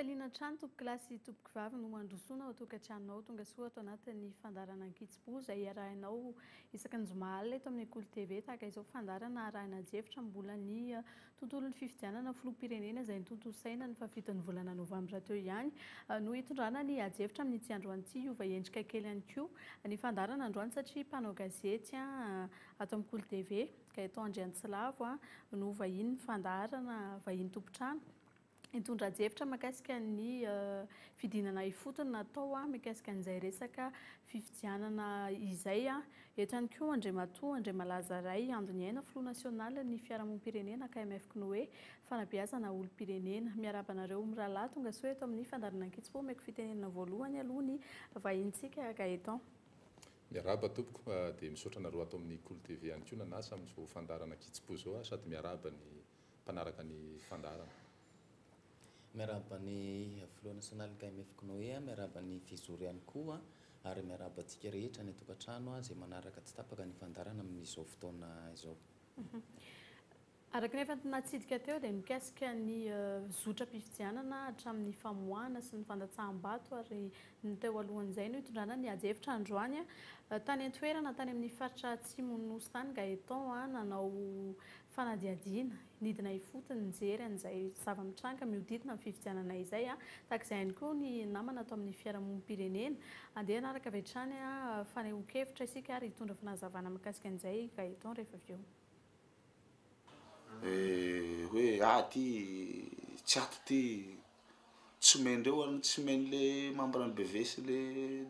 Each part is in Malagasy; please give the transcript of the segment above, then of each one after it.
Ampifaliana hatrany tompokolahy sy tompokovavy no handrosoana ao an-tokantranonao. Tonga soa ato anatin'ny fandaharana Ankitsim-po izay iarahinao isaky ny zoma alina eto amin'ny Kolo TV. Tahaka izao fandaharana arahina adihevitra mbola ny tontolon'ny fifidianana filoham-pirenena izay notontosaina ny fahafiton'ny volana novambra teo ihany no hitondrana ny adihevitra amin'ity androany ity. Hiova endrika kely ihany koa ny fandaharana androany satria mpanao gazety ato amin'ny Kolo TV, Gaëtan Andriantsilavo, no vahinin'ny fandaharana, vahiny tompon-trano. Hitondra adihevitra mahakasika ny fidinana ifotony natao mikasika an'izay resaka fifidianana izay. Eto ihany koa Andriamatoa Andriamalaza Ray Andoniaina, filoha nasionalin'ny fiarahamonim-pirenena KMF Cnoe, fanabeazana olom-pirenena. Miarahaba anareo mirahalahy, tonga soa eto amin'ny fandaharana Ankitsim-po. Omeko fitenenana voalohany aloha ny vahinintsika Gaëtan. Miarahaba tompoko, dia misaotra anareo ato amin'ny Kolo TV ihany koa nanasa amin'izao fandaharana Ankitsim-po izao sady miarahaba ny mpanaraka ny fandaharana. Miarahaba ny filoha nasionalin'ny KMF Cnoe, miarahaba ny Fizoro ihany koa ary miarahaba antsika rehetra any an-tokantrano izay manaraka tsy tapaka ny fandaharana amin'izao fotoana izao. Araka ny efa natsidika teo dia mikasika ny zotram-pifidianana hatramin'ny famoahana sy ny fandatsaham-bato ary ny teo alohan'izay no hitondrana ny adihevitra androany. Tany an-toerana tany amin'ny faritra atsimon'ny Nosy tany Gaëtan nanao fanadihadiana, nidina ifotony nijery an'izay zava-mitranga mihodidina ny fifidianana izay. Tahaka izay ihany koa ny namana ato amin'ny fiarahamonim-pirenena. Andeha hanaraka avy hatrany fanehoan-kevitra isika ary hitondra fanazavana mikasika an'izay Gaëtan rehefa avy eo. Hoe ah ty tsy ato ty, tsy omendreo ary tsy omen'le membre ny BV sy le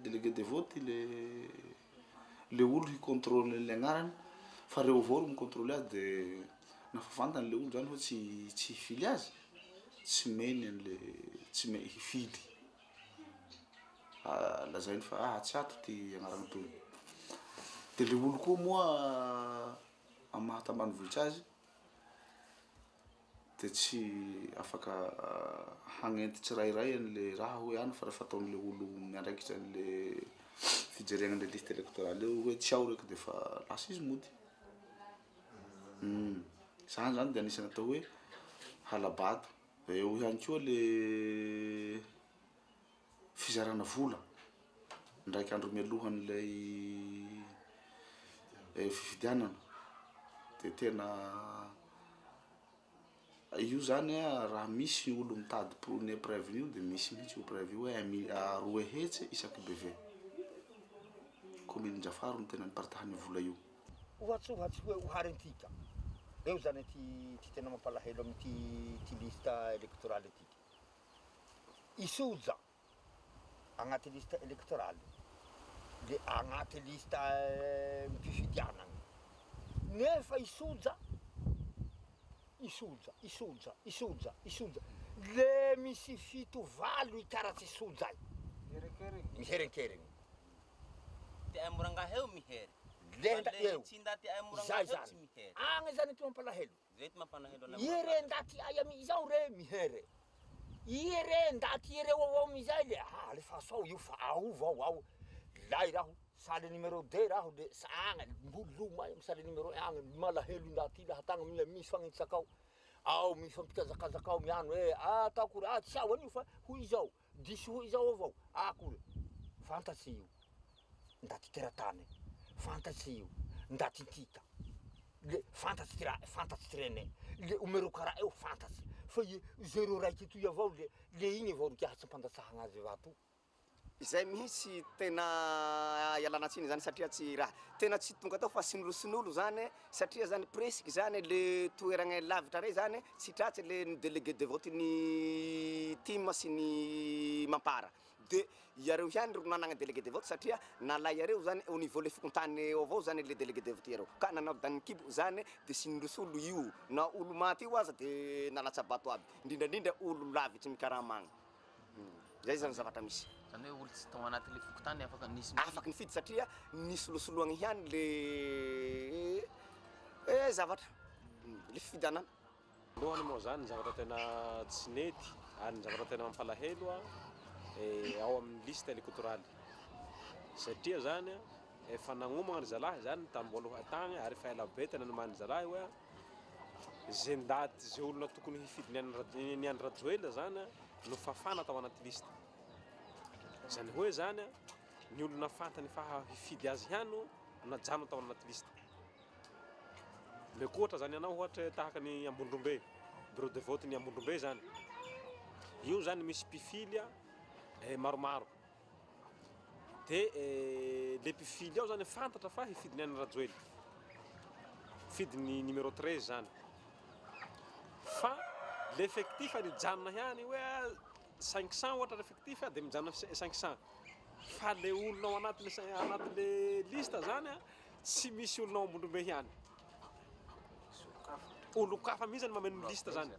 délégué de vote le le olo hi-contrôle le agnarany fa reo avao ro mi-contrôle azy de nafa fantany le olo zany hoe tsy tsy hifily azy, tsy omeny an'le tsy ome hifily, lazainy fa ah tsy ato ty agnarana toy, de le olo koa moa amin'ny maha tambanivohitra azy de tsy afaka hagnenty tsirairay an'le raha hoe any fa rehefa ataon'le olo miandraikitra an'le fijerena an'le liste électorale io hoe tsy ao raiky de fa lasa izy mody. Zany zany de anisan'ny atao hoe hala-bato. Eo ihany koa le fizarana vola ndraiky andro mialohan'ilay fifidianana de tena io zany a raha misy olo mitady pro- ny preuve io de misy mihitsy io preuve io hoe un mi- roa hetsy isaky BV commune Jafaro no tena niparitahan'io vola io. Ohatsy ohatsy hoe oharintsika eo zany ty ty tena mampalahelo amin'ity ty liste électorale ty. I Soja agnaty liste électorale le agnaty liste mpifidianana nefa i Soja i Soja i Soja i Soja i Soja le misy fito valo i karatsy Soja miherenkerigny. Ty ay morangahy eo mihery. Le nda Fa le eo. tsy ndaty ay Zay morangahy eo zany. tsy mihery. Agny zany ty mampalahelo. Zay ty mampanahelo anay Ie re morangahy. ndaty ay amy izao re mihere. Ie re ndaty iereo avao amizay le ah alefaso ao io fa ao vao ao. Lay raho salle numéro 2 raho le sa agny mbo lomay amy salle numéro 1 agny malahelo ndaty laha tagny mila misy fagnitsakao. Ao mifampikazakazakao miano hoe ah ataoko ah tsy ao an'io fa hoy izao diso hoy izao avao akory. Fantatsy io ndaty teratany, fantatsy io ndaty ntika le fantatsy ty raha fantatsy ty rene le omero karaha eo fantatsy fa i zéro raiky toy avao le le igny avao ro kiaha tsy ampandatsahagna azy vato. Izay mihitsy tena ialana tsiny zany satria tsy raha tena tsy tonga tao fa sinolosinolo zany satria zany presque zany le toeragna lavitra rey zany tsy tratry le ny délégué de vote ny TIM sy ny Mampara de iareo ihany ro nanagna délégué de vote satria nalay iareo zany au niveau le fokontany eo avao zany le délégué de vote iareo ka nanao daniny kibo zany de sinolosolo io na olo maty io aza de nalatsa-bato aby indrindrandrindra olo lavitry mikaramagna. Zay zany zavatra misy. Zany hoe olo tsy tao anatin'le fokontany afaka nisy Afaky nifidy satria nisolosoloagna ihany le zavatra le fifidianana. Voalohany moa zany ny zavatra tena tsy nety ary ny zavatra tena mampalahelo a ao amin'ny liste électorale satria zany efa nagnomagna ny zalahy zany tamboaloha tagny ary efa ela be tena noman'ny zalahy hoe ze ndaty ze olona tokony hifidy ny Andry Rajoelina zany nofafana tao anaty liste. Izany hoe zany ny olona fantany fa hifidy azy ihany no najanona tao anaty liste. Meko ohatra zany anao ohatra tahaka ny Ambondrombe, bureau de vote ny Ambondrombe zany. Io zany misy mpifily maromaro. De le mpifily ao zany fantatra fa hifidy ny an'i Rajoely. Fidy ny numéro 13 zany. Fa l'effectif nijanona ihany hoe 500 ohatra l'effectif de mijanona 500. Fa le olona ao anatin'ny anatin'le liste zany tsy misy olona ao Ambondrombe ihany. Olon-kafa mihitsy zany mameno liste zany.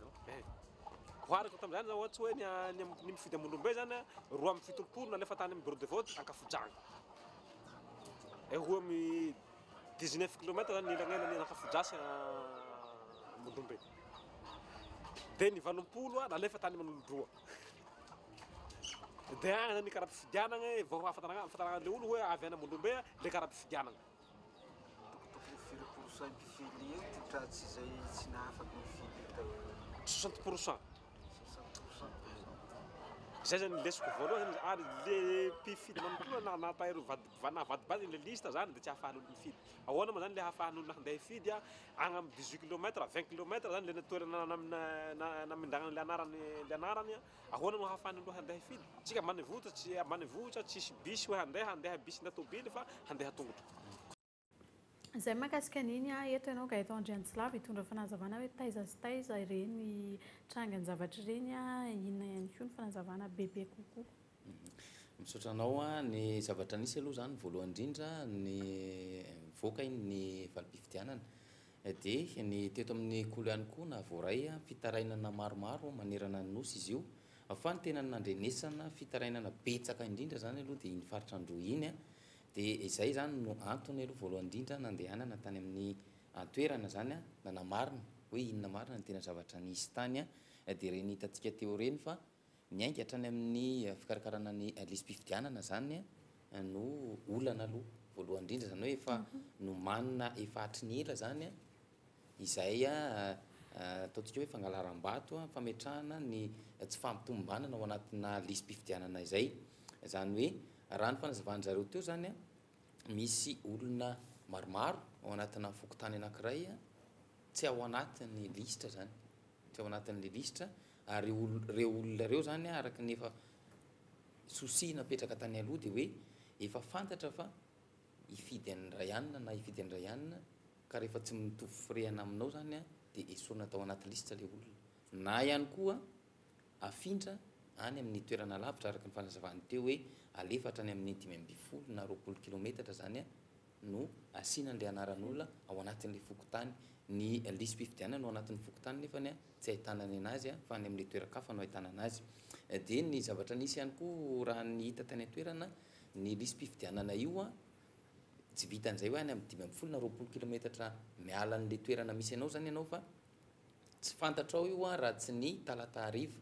Ohariko tamin'izany zao ohatsy hoe ny mifidy Ambondrombe zany 72 nalefa tany amin'ny bureau de vote Ankafojagna. Eo amin'ny 19 kilomètres zany ny elagnelany Ankafoja sy Ambondrombe. De ny 80 nalefa tany Manolodroa. De agny zany karaha-pifidianana vao ahafantarana le olo hoe avy any Ambondrombe le karaha-pifidianana. Tokotokony firy pourcent mpifily eo ty tratsy izay tsy nahafaky nifily tao? 60%. 60%. Zay zany lesiko voalohany ary le mpifidy manontolo na natahiro navadibady le liste zany de tsy ahafahan'olo mifidy. Ahoana moa zany le ahafahan'olona handeha hifidy agny amin'ny 18 kilomètres, 20 kilomètres zany le toerana namindragna le anarany le anarany. Ahoana no ahafahan'olo handeha hifidy? Tsika ambanivohitra tsy ambanivohitra tsisy bisy hoe handeha bisy na tobily fa handeha tongotra. Izay mahakasika an'iny eto ianao Gaëtan Andriantsilavo hitondra fanazavana hoe taiza sy taiza ireny trangan-javatra ireny, inona ihany koa ny fanazavana bebe kokoa. Misaotra anao. Ny zavatra nisy aloha zany voalohany indrindra ny voaka iny ny valim-pifidianana dia ny teto amin'ny Kolo ihany koa na voaray fitarainana maromaro manerana ny nosy izy io, fa ny tena nandrenesana fitarainana betsaka indrindra zany aloha dia iny faritra Androy iny. Dia izay zany no antony aloha voalohany indrindra nandehanana tany amin'ny toerana zany nanamarina hoe inona marina ny tena zavatra nisy tany. Dia ireny hitantsika teo ireny fa niainga hatrany amin'ny fikarakarana ny lisi-pifidianana zany no olana aloha voalohany indrindra, zany hoe efa nomanina efa hatry ny ela zany izay ataontsika hoe fangalaram-bato, fametrahana ny tsy fampitombonana ao anatina lisi-pifidianana izay. Zany hoe raha ny fanazavan-dry zareo teo zany misy olona maromaro ao anatina fokontany anankiray tsy ao anatin'ny lisitra zany, tsy ao anatin'le lisitra, ary ireo olona ireo zany araka ny efa souci napetraka tany aloha dia hoe efa fantatra fa hifidy an'ny ray anina na hifidy an'ny ray anina, ka rehefa tsy mitovy firehana aminao zany dia esorina tao anaty lisitra le olona, na ihany koa afindra any amin'ny toerana lavitra araka ny fanazavany teo hoe alefa hatrany amin'ny 15 na 20 kilometatra zany no asiana an'ilay anaran'olona ao anatin'ilay fokontany. Ny lisi-pifidianana ao anatin'ny fokontany nefa ny tsy ahitana ny anazy fa any amin'ilay toeran-kafa no ahitana anazy. Dia ny zavatra nisy ihany koa raha ny hita tany an-toerana, ny lisi-pifidianana io tsy vitan'izay hoe any amin'ny 15 na 20 kilometatra miala an'ilay toerana misy anao zany ianao, fa tsy fantatrao io raha tsy ny talata hariva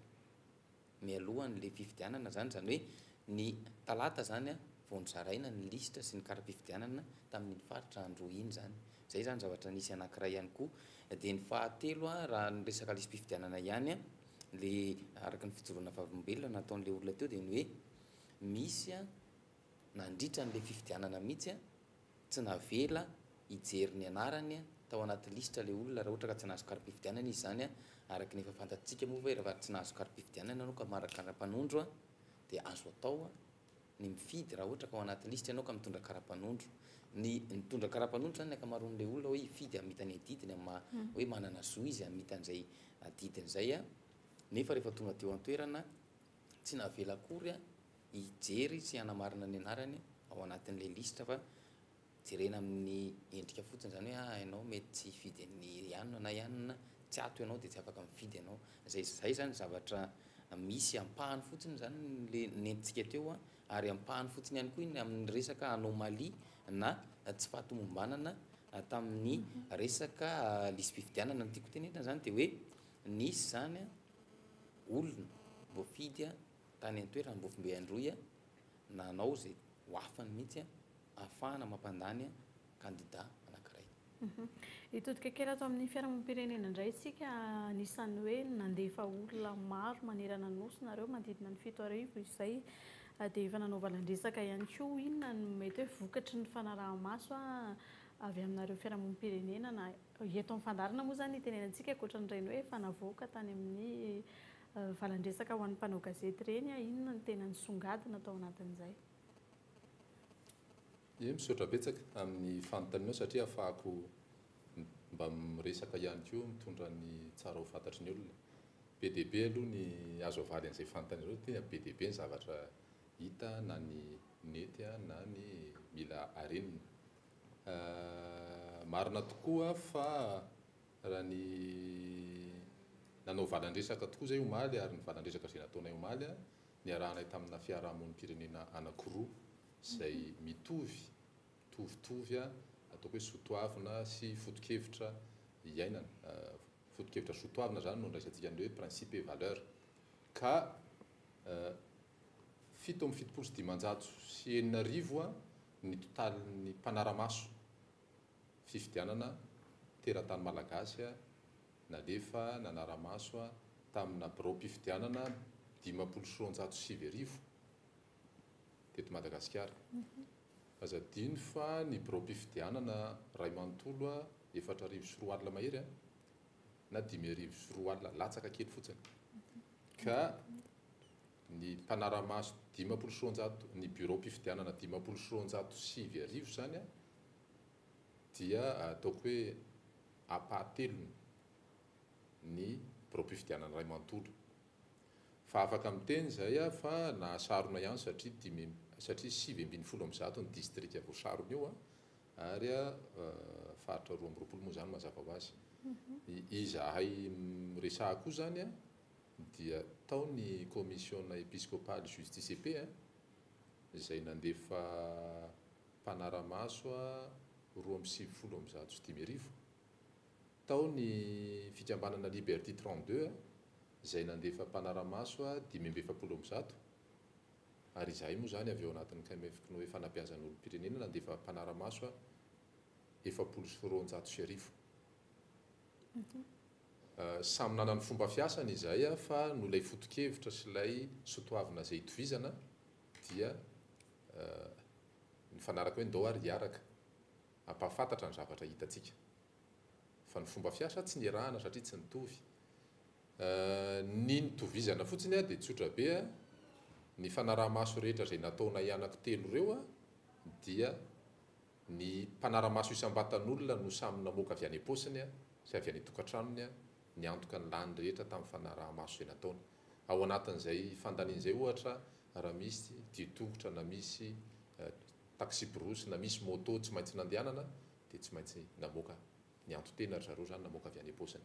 mialohan'ilay fifidianana zany, zany hoe ny talata zany vao nozaraina ny lisitra sy ny kara-pifidianana tamin'iny faritra Androy iny zany. Zay zany zavatra nisy anankiray ihany koa. Dia ny fahatelo raha ny resaka lisi-pifidianana ihany, le araka ny fijoroana vavolombelona nataon'ilay olona teo dia ny hoe misy nandritra an'ilay fifidianana mihitsy tsy navela hijery ny anarany tao anaty lisitra ilay olona raha ohatra ka tsy nahazo kara-pifidianana izy zany. Araka ny efa fantatsika moa hoe rehefa tsy nahazo kara-pifidianana ianao ka manana kara-panondro dia azo atao ny mifidy raha ohatra ka ao anaty lisitra ianao ka mitondra kara-panondro. Ny mitondra kara-panondro zany ny ankamaroan'ilay olona hoe hifidy hamita ny adidiny amin'ny maha hoe manana zo izy hamita an'izay adidiny izay, nefa rehefa tonga teo an-toerana tsy navela akory hijery sy hanamarina ny anarany ao anatin'ilay lisitra, fa jerena amin'ny endrika fotsiny zany hoe ianao mety tsy hifidy ny ianona na ianona, tsy ato ianao dia tsy afaka mifidy ianao. Zay zany zavatra misy ampahany fotsiny zany le nentintsika teo, ary ampahany fotsiny ihany koa iny amin'ny resaka anomalie na tsy fahatomombanana tamin'ny resaka lisi-pifidianana. Ny tiako tenenina zany dia hoe nisy zany olona voafidy tany an-toerana Ambovombe Androy nanao izay ho afany mihitsy ahafahana mampandany kandida anankiray. Hitodika kely ato amin'ny fiarahamonim-pirenena indray isika, anisan'ny hoe nandefa olona maro manerana ny Nosy nareo, manodidina ny 7000 izay, dia efa nanao valan-dresaka ihany koa. Inona no mety hoe vokatry ny fanaraha-maso avy aminareo fiarahamonim-pirenena na eto amin'ny fandaharana moa izany itenenantsika ankoatra an'ireny hoe efa navoaka tany amin'ny valan-dresaka ho an'ny mpanao gazety ireny, inona no tena nisongadina tao anatin'izay? Ie, misaotra betsaka amin'ny fanontanianao satria ahafahako mba miresaka ihany koa mitondra ny tsara ho fantatry ny olona. Be dia be aloha ny azo avaly an'izay fanontaniana izay, tena be dia be ny zavatra hita na ny nety na ny mila harenina. Marina tokoa fa raha ny nanao valan-dresaka tokoa izay omaly ary ny valan-dresaka izay nataonay omaly niarahanay tamina fiarahamonim-pirenena anankiroa izay mitovy, mitovitovy ataoko hoe soatoavina sy foto-kevitra iainana. Foto-kevitra soatoavina izany no andraisantsika an'ilay hoe principe et valeur. Ka 677 ny totalin'ny mpanara-maso fifidianana teratany malagasy nalefa nanara-maso tamina biraom-pifidianana 250 teto Madagasikara. Aza adino fa ny biraom-pifidianana iray manontolo 2004 mahery na 2005 latsaka kely fotsiny. Ka ny mpanara-maso 250, ny biraom-pifidianana 250 izany dia ataoko hoe ampahatelony ny biraom-pifidianana iray manontolo. Fa afaka miteny izay aho fa nahasarona ihany satria dimy satria 119 ny distrika voasarona io ary faritra 22 moa izany mazava ho azy. Izahay miresaha koa izany dia tao ny commission episcopale justice et paix izay nandefa mpanara-maso 192. Tao ny fikambanana Liberty 32 izay nandefa mpanara-maso 145 ary izahay moa izany avy ao anatin'ny KMF Cnoe fanabeazan'olom-pirenena nandefa mpanara-maso 240. Samy nanana ny fomba fiasany izahay fa noho ilay foto-kevitra sy ilay soatoavina izay itovizana dia nifanaraka hoe ndao ary hiaraka hampahafantatra ny zavatra hitantsika. Fa ny fomba fiasa tsy niarahana satria tsy nitovy. Ny nitovizana fotsiny dia tsotra be, ny fanaraha-maso rehetra izay nataonay anankitelo ireo dia ny mpanara-maso isam-batan'olona no samy namoaka avy any am-paosiny sy avy any an-tokantranony niantoka ny lany rehetra tamin'ny fanaraha-maso izay nataony. Ao anatin'izay fandaniana izay ohatra raha misy dian-tongotra na misy taxi-brousse na misy moto tsy maintsy nandehanana dia tsy maintsy namoaka nianto-tena ry zareo izany namoaka avy any am-paosiny.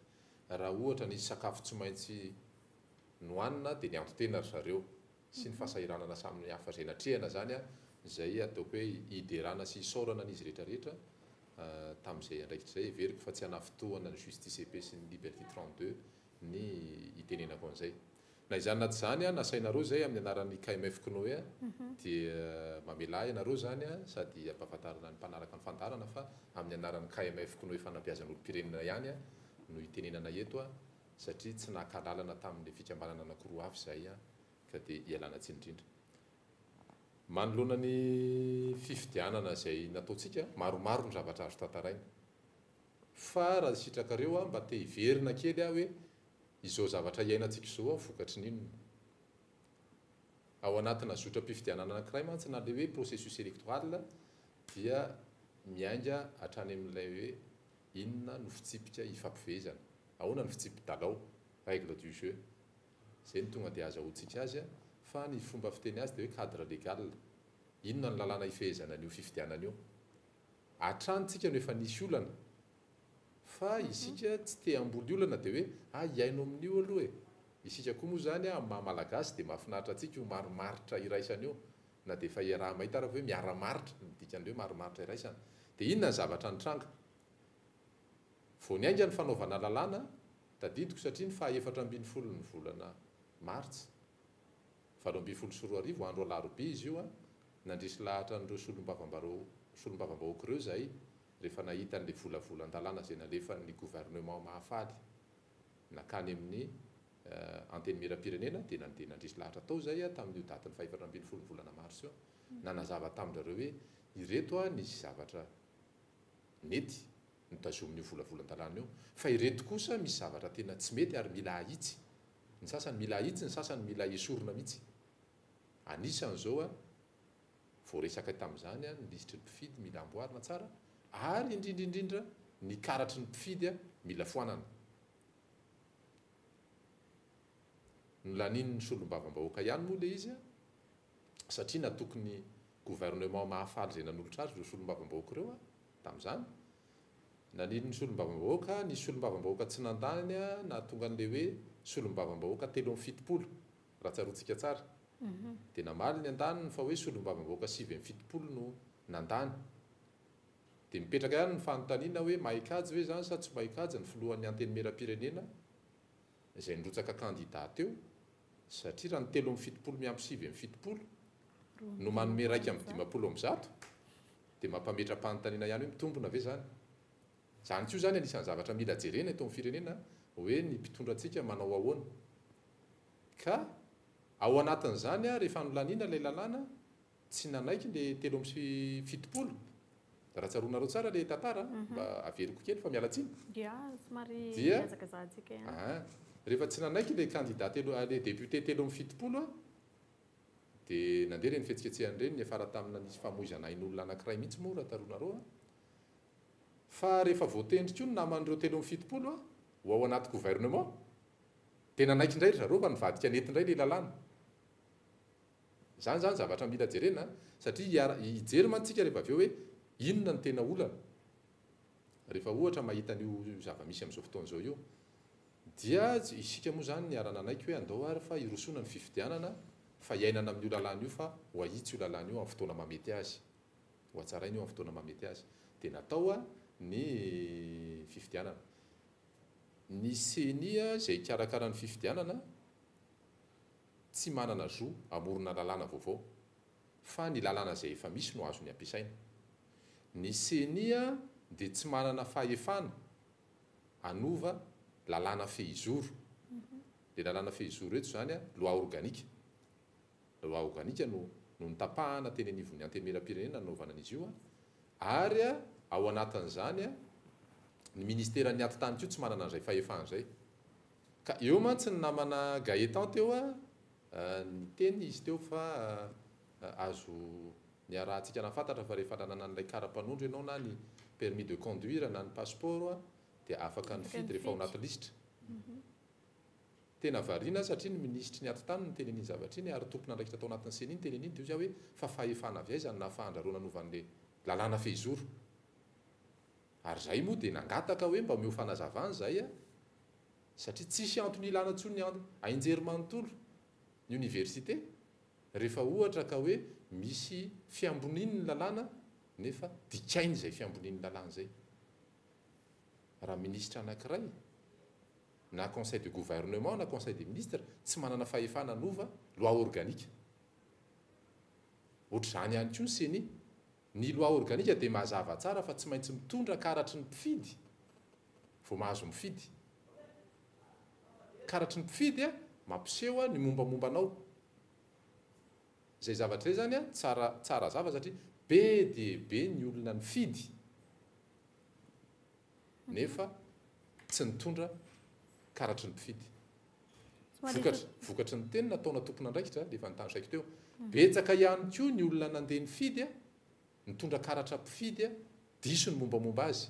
Raha ohatra nisy sakafo tsy maintsy nohanina dia nianto-tena ry zareo sy ny fahasahiranana samy hafa izay natrehana izany izay ataoko hoe hiderana sy hisaorana an'izy rehetra rehetra tamin'izay andraikitra izay. Heveriko fa tsy hanafintohana ny Justice et Paix sy ny Liberty 32 ny hitenenako an'izay. Na izany na tsy izany, nasainareo izay amin'ny anaran'ny KMF Cnoe dia mamelà ianareo izany sady ampahafantarina ny mpanaraka ny fandaharana fa amin'ny anaran'ny KMF Cnoe Fanabeazan'olom-pirenena ihany no itenenana eto satria tsy naka alalana tamin'ilay fikambanana anankiroa hafa izahay ka dia ialana tsiny indrindra. Manoloana ny fifidianana izay nataontsika, maromaro ny zavatra azo tantaraina. Fa raha sitrakareo aho mba te hiverina kely aho hoe izao zavatra iainantsika izao aho vokatry ny inona? Ao anatina zotram-pifidianana anankiray mantsy na ilay hoe processus électoral dia miainga hatrany amin'ilay hoe inona no fitsipika ifampifehezana? Ahoana ny fitsipi-dalao, règle du jeu? Izay no tonga dia azahoantsika azy fa ny fomba fiteny azy dia hoe cadre légal. Inona ny lalàna ifehezana an'io fifidianana io? Hatrany tsika no efa nisy olana fa isika tsy te hamboly olana dia hoe ah hiaino amin'io aloha e! Isika koa moa izany amin'ny maha malagasy dia mahafinaritra antsika io marimaritra iraisana io na dia efa iaraha-mahita ara fa hoe miara-maritra ny dikan'ilay hoe marimaritra iraisana. Dia inona ny zavatra nitranga? Vao niainga ny fanaovana lalàna, tadidiko satria ny faha 14 ny volana martsa 2018, andro alarobia izy io, nandresy lahatra an'ireo solombavambareo solombavambahoaka ireo izahay. rehefa nahita an'ilay volavolan-dalàna izay nalefan'ny gouvernement Mahafaly nankany amin'ny Antenimierampirenena dia nandeha nandresy lahatra tao izay tamin'io datin'ny fahefatra ambin'ny folo volana marsa io nanazava tamin-drareo hoe ireto nisy zavatra nety notazomin'io volavolan-dalàna io fa ireto kosa misy zavatra tena tsy mety ary mila ahitsy, ny sasany mila ahitsy ny sasany mila esorina mihitsy. Anisan'izao voaresaka tamin'izany ny lisitry ny mpifidy mila amboarina tsara ary indrindra indrindra ny karatry ny mpifidy mila foanana. Nolanian'ny solombavambahoaka ihany moa ilay izy satria natoky ny gouvernement Mahafaly izay nanolotra azy ireo solombavambahoaka ireo tamin'izany. Naniry ny solombavambahoaka, nisy solombavambahoaka tsy nandany nahatonga an'ilay hoe solombavambahoaka 73 raha tsaroantsika tsara. Dia namaly ny andaniny fa hoe solombavambahoaka 79 no nandany. Dia mipetraka ihany ny fanontaniana hoe mahay kajy ve izany sa tsy mahay kajy ny filohan'ny Antenimierampirenena izay nirotsaka kandida teo satria raha ny 73 miampy 79 no manome 151 dia mampametra-panontaniana ihany hoe mitombina ve izany? Izany koa izany anisan'ny zavatra mila jerena eto amin'ny firenena hoe ny mpitondra antsika manao ahoana? Ka ao anatin'izany rehefa nolaniana ilay lalàna Tsy nanaiky le 73. Raha tsaroanareo tsara le tantara, mba averiko kely fa miala tsiny. Dia somary Dia, mihazakazahantsika ihany. aa, rehefa tsy nanaiky le candidat telo, le député 73 a, dia nandeha ireny fihetsiketsehana ireny, niafara tamina nisy famoizana ain'olona anankiray mihitsy moa raha tsaroanareo a. Fa rehefa voatendry koa ny naman'ireo 73 a, ho ao anaty gouvernement, dia nanaiky indray ry zareo fa nivadika nety indray le lalàna. Izany izany zavatra mila jerena satria hiara hijery mantsy tsika rehefa avy eo hoe inona no tena olana. Rehefa ohatra mahita an'io zava-misy amin'izao fotoana izao io dia isika moa izany niara nanaiky hoe andao ary fa hirosoana ny fifidianana fa hiainana amin'io lalàna io fa ho ahitsy io lalàna io amin'ny fotoana mahamety azy. Ho hatsaraina io amin'ny fotoana mahamety azy. Dia natao ny fifidianana. Ny ceni izay hikarakara ny fifidianana tsy manana zo hamorona lalàna vaovao fa ny lalàna izay efa misy no azony ampiasaina. Ny ceni dia tsy manana fahefana hanova lalàna fehizoro. Ilay lalàna fehizoro eto izany loi organique. Loi organique no no notapahana teny anivon'ny Antenimierampirenena nanaovana an'izy io ary ao anatin'izany ny ministeran'ny atitany koa tsy manana an'izay fahefana izay. Ka eo mantsy ny namana Gaëtan teo a, niteny izy teo fa azo niarahantsika nahafantatra fa rehefa nanana an'ilay kara-panondro ianao na ny permis de conduire na ny passeport dia afaka nifidy rehefa ao anaty lisitra. Tena variana aho satria ny minisitry ny atitany niteny an'iny zavatra iny ary tompon'andraikitra tao anatin'ny ceni niteny an'iny dia hoy aho hoe fa fahefana avy aiza no nahafahan-drareo nanova an'ilay lalàna fehizoro? Ary izahay moa dia nangataka hoe mba omeo fanazavana izahay a! Satria tsisy antony ilana intsony ny ainjery manontolo ny oniversite rehefa ohatra ka hoe misy fiamboniany ny lalàna nefa dikainy izay fiambonian'ny lalàna izay. Raha minisitra anankiray na conseil de gouvernement na conseil des ministres tsy manana fahefana hanova loi organique. Ohatr'izany ihany koa ny ceni. Ny loi organique dia mazava tsara fa tsy maintsy mitondra karatry ny mpifidy vao mahazo mifidy. Karatry ny mpifidy mampiseho ny mombamomba anao. Izay zavatra izay izany tsara tsara hazava satria be dia be ny olona nifidy nefa tsy nitondra karatry ny mpifidy. Vokatry, vokatry ny teny nataona tompon'andraikitra, le efa notanisaiko teo. Betsaka ihany koa ny olona nandeha nifidy, nitondra karatra mpifidy, diso ny mombamomba azy.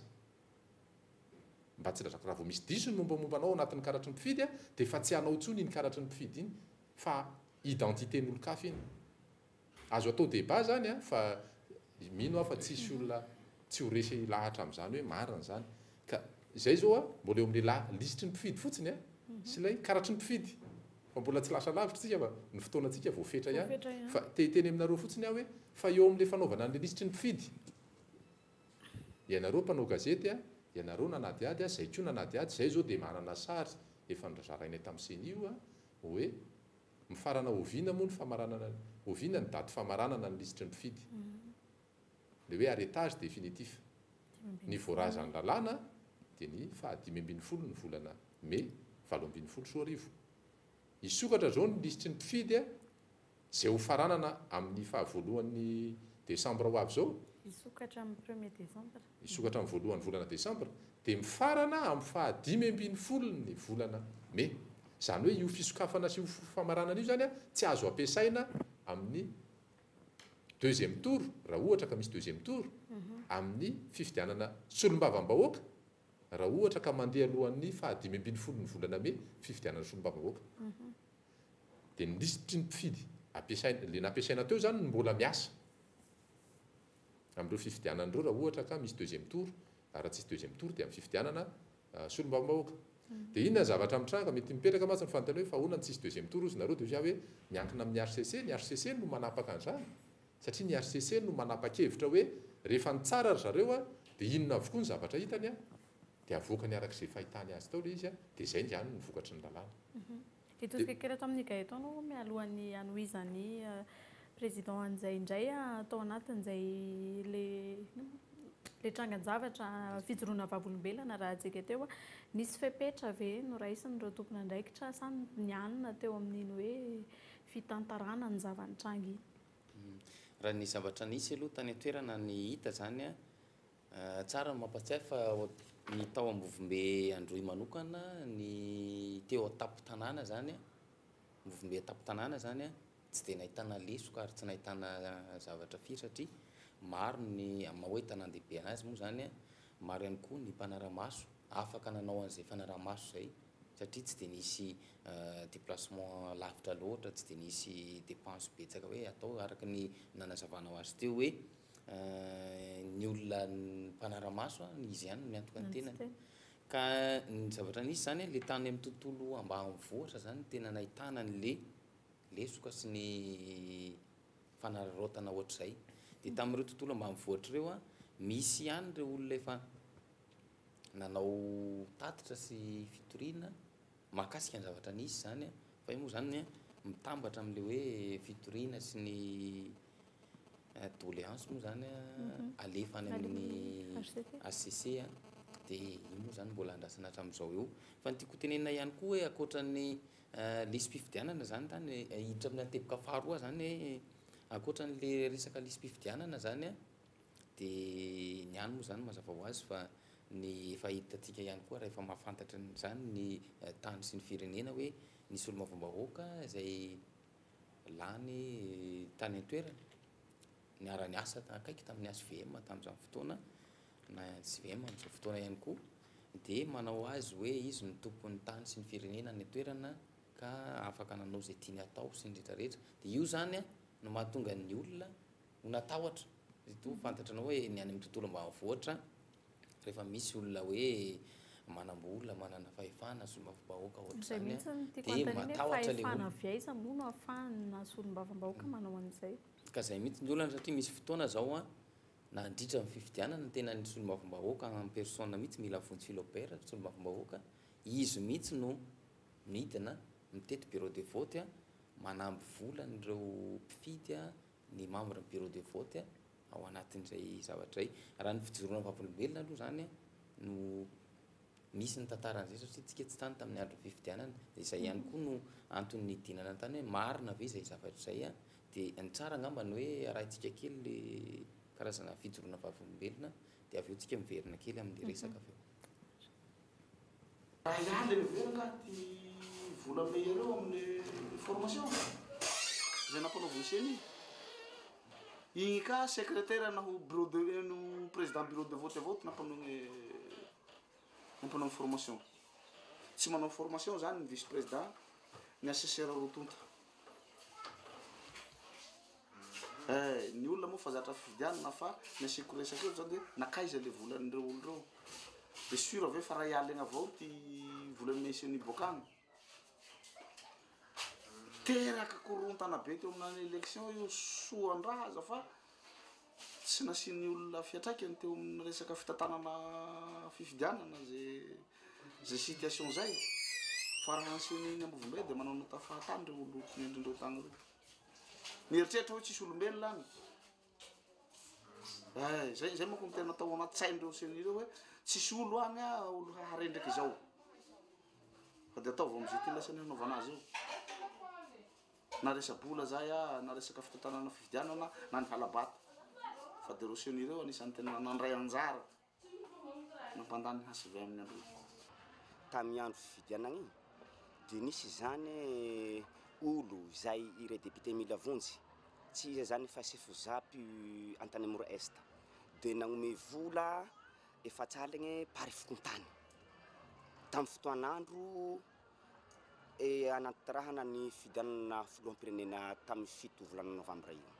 Mba tsy lazaiko, raha vao misy diso ny mombamomba anao ao anatin'ny karatry ny mpifidy, dia efa tsy anao intsony iny karatry ny mpifidy iny, fa identité-n'olon-kafa iny. Azo atao débat zany an, fa mino aho fa tsisy olona tsy ho resy lahatra amin'izany hoe marina izany. Ka izay izao an, mbola eo amin'ilay la lisitry ny mpifidy fotsiny an, sy ilay karatry ny mpifidy. Fa mbola tsy lasa lavitra isika fa ny fotoanantsika voafetra ihany. Fa te hiteny aminareo fotsiny aho hoe fa eo amin'ilay fanaovana an'ilay lisitry ny mpifidy, ianareo mpanao gazety an, ianareo nanadihady an, izay koa nanadihady, izay izao dia manana sary efa nozarainay tamin'ny ceni io an, hoe Mifarana oviana moa ny famaranana, oviana ny daty famaranana ny lisitry ny mpifidy? Ilay hoe arrêtage définitif. Ny voalazan'ny lalàna dia ny faha 15 ny volana mey 2018. Hisokatra izao ny lisitry ny mpifidy izay ho faranana amin'ny faha voalohan'ny desambra ho avy izao. Hisokatra amin'ny premier décembre. Hisokatra amin'ny voalohan'ny volana desambra dia mifarana amin'ny faha 15 ny volana mey. Izany hoe io fisokafana sy io famaranana io izany tsy azo ampiasaina amin'ny deuxième tour, raha ohatra ka misy deuxième tour, amin'ny fifidianana solombavambahoaka, raha ohatra ka mandeha alohan'ny faha 15 ny volana mey fifidianana solombavambahoaka. Dia ny lisitry ny mpifidy ampiasaina, ilay nampiasaina teo izany no mbola miasa amin'ireo fifidianana ireo raha ohatra ka misy deuxième tour, ary raha tsisy deuxième tour dia amin'ny fifidianana solombavambahoaka. Dia inona ny zavatra mitranga? Mety mipetraka mantsy ny fanontaniana hoe fa ahoana no tsisy deuxième tour hozy nareo? Dia hoy aho hoe miankina amin'ny HCC, ny HCC no manapaka an'izany, satria ny HCC no manapa-kevitra hoe rehefa nitsara ry zareo dia inona avokoa ny zavatra hitany, dia avoakany araka izay fahitany azy tao ilay izy, dia izay ihany no vokatry ny lalàna. Hitodika kely ato amin'ny Gaëtan aloha mialohan'ny hanohizan'ny président an'izay indray tao anatin'izay le trangan-javatra fijoroana vavolombelona raha antsika teo. Nisy fepetra ve noraisin'ireo tompon'andraikitra sa nianina teo amin'iny hoe fitantarana ny zava-nitranga iny? Raha ny zavatra nisy aloha tany an-toerana ny hita izany, tsara ny mampatsiahy fa ny tao Ambovombe Androy manokana, ny teo an-tampon-tanàna izany, Ambovombe an-tampon-tanàna izany, tsy dia nahitana lesoka ary tsy nahitana zavatra firy satria maro ny, amin'ny maha hoe tanàn-dehibe anazy moa izany, maro ihany koa ny mpanara-maso afaka nanao an'izay fanaraha-maso izay satria tsy dia nisy déplacement lavitra loatra, tsy dia nisy dépense betsaka hoe atao araka ny nanazavanao azy teo hoe ny olona mpanara-maso izy ihany no miantoka ny tenany. Ka ny zavatra nisy izany, ilay tany amin'ny tontolo ambanivohitra izany no tena nahitana an'ilay lesoka sy ny fanararaotana ohatr'izay. Dia tamin'ireo tontolo ambanivohitra ireo, misy ihany ireo olona efa nanao tatitra sy fitoriana mahakasika ny zavatra nisy izany, fa io moa izany mitambatra amin'ilay hoe fitoriana sy ny doléance moa izany alefa any amin'ny HCC, dia io moa izany mbola andrasana hatramin'izao eo. Fa ny tiako hotenenina ihany koa hoe ankoatra ny lisi-pifidianana izany tany, hiditra amin'ny teboka faharoa izany hoe ankoatra an'ilay resaka lisi-pifidianana izany, dia ny any moa izany mazava ho azy fa ny efa hitantsika ihany koa rehefa mahafantatra an'izany ny tany sy ny firenena hoe ny solombavambahoaka izay lany tany an-toerana, niara-niasa akaiky tamin'ny HVM tamin'izany fotoana, na HVM amin'izao fotoana ihany koa, dia manao azy hoe izy no tompon'ny tany sy ny firenena any an-toerana ka afaka nanao izay tiany atao sy ny rehetra rehetra. Dia io izany no mahatonga ny olona ho natahotra. Surtout fantatranao hoe ny any amin'ny tontolo ambanivohitra rehefa misy olona hoe manam-bola, manana fahefana, solombavambahoaka Izay ohatr'izany mihitsy no tiako dia anontaniana hoe matahotra ilay fahefana olona. avy aiza moa no ahafahana solombavambahoaka manao an'izay? Ka izay mihitsy ny olana satria misy fotoana izao an, nandritra ny fifidianana tena ny solombavambahoaka en personne mihitsy, Mila Vonjy Philobert solombavambahoaka, izy mihitsy no midina mitety bureau de vote manamby vola an'ireo mpifidy ny membre ny bureau de vote ao anatin'izay zavatra izay. Raha ny fijoroana vavolombelona aloha izany no misy ny tantaran'izay satria tsika tsy tany tamin'ny andron'ny fifidianana, dia izay ihany koa no antony nidinana tany hoe marina ve izay zavatra izay, dia ny tsara angamba ny hoe arahintsika kely le karazana fijoroana vavolombelona dia avy eo tsika miverina kely amin'le resaka avy eo. Raha hiala eny ivelany angaha ty vola ame ireo amle formation zay nampanaoviny ceni? Igny ka secretaire naho bureau de no président bureau de vote avao ty nampanoigny nampanoigny formation. Tsy manao formation zany ny vice président ny assesseur roa tonta. Eh, ny olona moa fa zatra fifidianana fa ny asiako resaka eo zao de nakaiza le volan'ireo olo reo? De sûr ve fa ray aligna avao ty volan'ny ceni boaka agny? Teraka korontana be teo amin'any élection io, soan-draha aza fa tsy nasian'ny olona fiantraikany teo amin'ny resaka fitantanana fifidianana zay zay situation zay. Fa raha ny ceni ny Ambovombe de manao nota fahatany reo olo tinendrindreo tagny reo. Mieritreritra hoe tsisy olombelona any. Eh, zay zay manko no tena tao anaty sain'ireo CENI ireo hoe tsisy olo agny a, olo haharendriky izao. Fa de ataovy am'izay ty lasany hanaovana azy io. Na resa-bola zay a, na resaka fitantanana fifidianana, na ny hala-bato. Fa de reo CENI ireo anisan'ny tena nandray anjara nampandany ny HVM ny andro io. Tamin'ny andro fifidianana iny dia nisy izany olo izay ireo député mila vonjy, tsy iza izany fa sefo zap Antanimora Est, dia nagnome vola efatr'aligny par fokontany tamin'ny fotoan'andro hanatanterahana ny fifidianana filoham-pirenena tamin'ny 7 volana novambra io.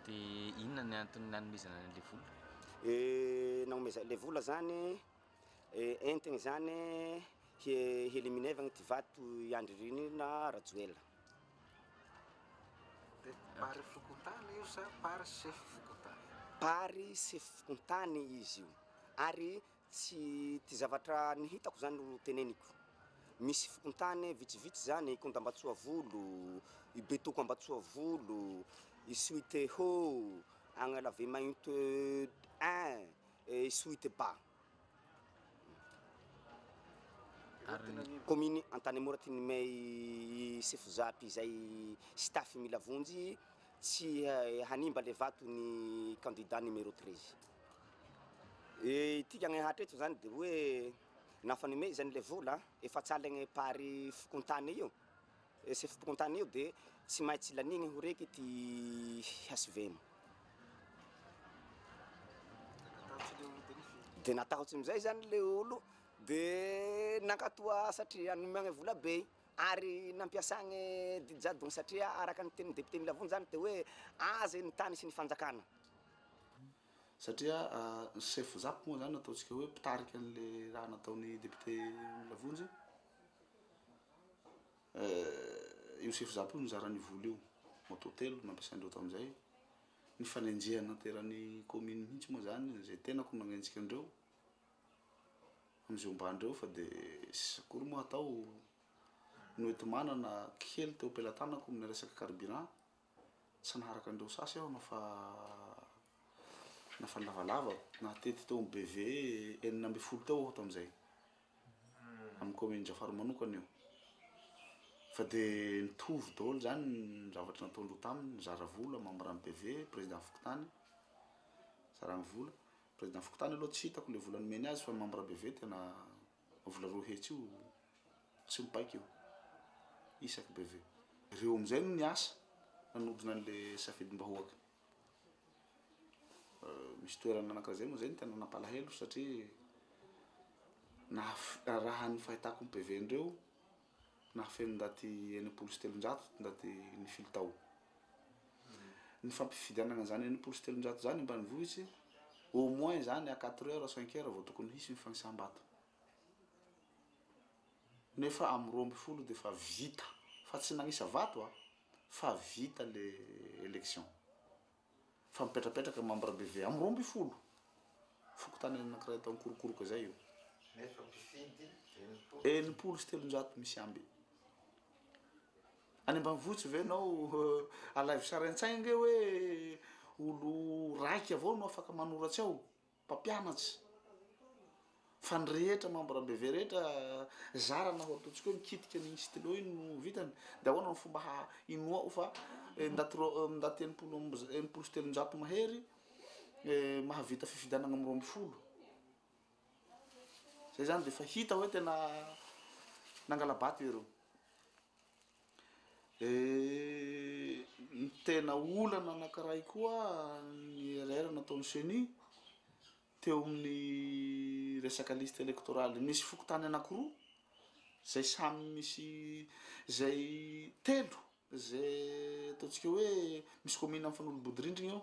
Dia inona ny antony nanomezana an'ilay vola? Nanomezana ilay vola zany, entigny zany hi-éliminevagna ty vato i Andry Rinirina Rajoelina. Dia par fokontany io sa par chef fokontany? Par chef fokontany izy io, ary tsy ty zavatra ny hitako zany no teneniko. Misy fokontany vitsivitsy zany, Ikonda Ambatsoavolo, i Betoko Ambatsoavolo, i Suite Haut, Agnalave Mainte 1, i Suite Bas. Commune Antanimora ty nomey sefo zap izay staff mila vonjy tsy hanimba le vato ny candidat numéro 13. Ity agny hatreto zany de hoe nafa nomey zany le vola efa tsy aligny par fokontany io, chef fokontany io de tsy maintsy lanigny ho reky ty HVM. De natahotsy amizay zany le olo de nankatoa satria nomegny vola be ary nampiasagny didy jadogny satria araka ny tenin'ny député mila vonjy zany de hoe azy ny tany sy ny fanjakana. Satria ny chef zap moa zany ataontsika hoe mpitarika an'le raha nataon'ny député mila vonjy. Io chef zap io nizara ny vola io, moto telo nampiasaindreo tamin'izay. Ny fanenjehana teran'ny commune mihitsy moa zany zay tenako nagnenjika andreo am'izay ombandreo fa de sisa akory moa atao noenti-manana kely teo am-pelatanako amin'ny resaka carburant, tsy naharaka andreo sasy aho nafa nafa lavalava nahatety teo amin'ny BV 16 teo aho tamin'izay amin'ny commune Jafaro manokana io. Fa de nitovy daholo zany ny zavatra nataondreo taminy, nizara vola membre amin'ny BV, président fokontany, zarany vola. Président fokontany aloha tsy hitako le vola nomeny azy fa membre BV tena vola 200 io tsy mipaika io isaky BV. Reo amizay no niasa nanodina an'le safidim-bahoaka. Misy toerana anankiray zay moa zay no tena nampalahelo satria raha ny fahitako ny PV ndreo nahafeno ndaty 360 ndaty nifily tao. Ny fampifidianana zany 360 zany ambanivohitsy au moins zany à 4 heures 5 heures vao tokony hisy ny fagnisam-bato. Nefa amy 12 de fa vita, fa tsy nagnisa vato a, fa vita le élection. Fa mipetrapetraka membre BV amy 12. Fokontany anankiray atao Ankorokoroka zay io. Nefa mpifidy 60. 360 misy amby. Any ambanivohitsy ve anao alaivo sary an-tsaigny nge hoe olo raiky avao no afaka manoratsy ao, mpampianatsy. Fa ny rehetra membre BV rehetra zara na ho ataontsika hoe mikitika ny stylo iny no vitany. De ahoana ny fomba inoako fa ndaty ro-, ndaty 360 mahery mahavita fifidianana amy 12. Zay zany de fa hita hoe tena nangala-bato ireo. Ny tena olana anankiray koa ny erreur nataon'ny CENI teo amin'ny resaka liste électorale. Misy fokontany anankiroa zay samy misy zay telo zay ataontsika hoe misy commune mifanolo-bodirindrina eo.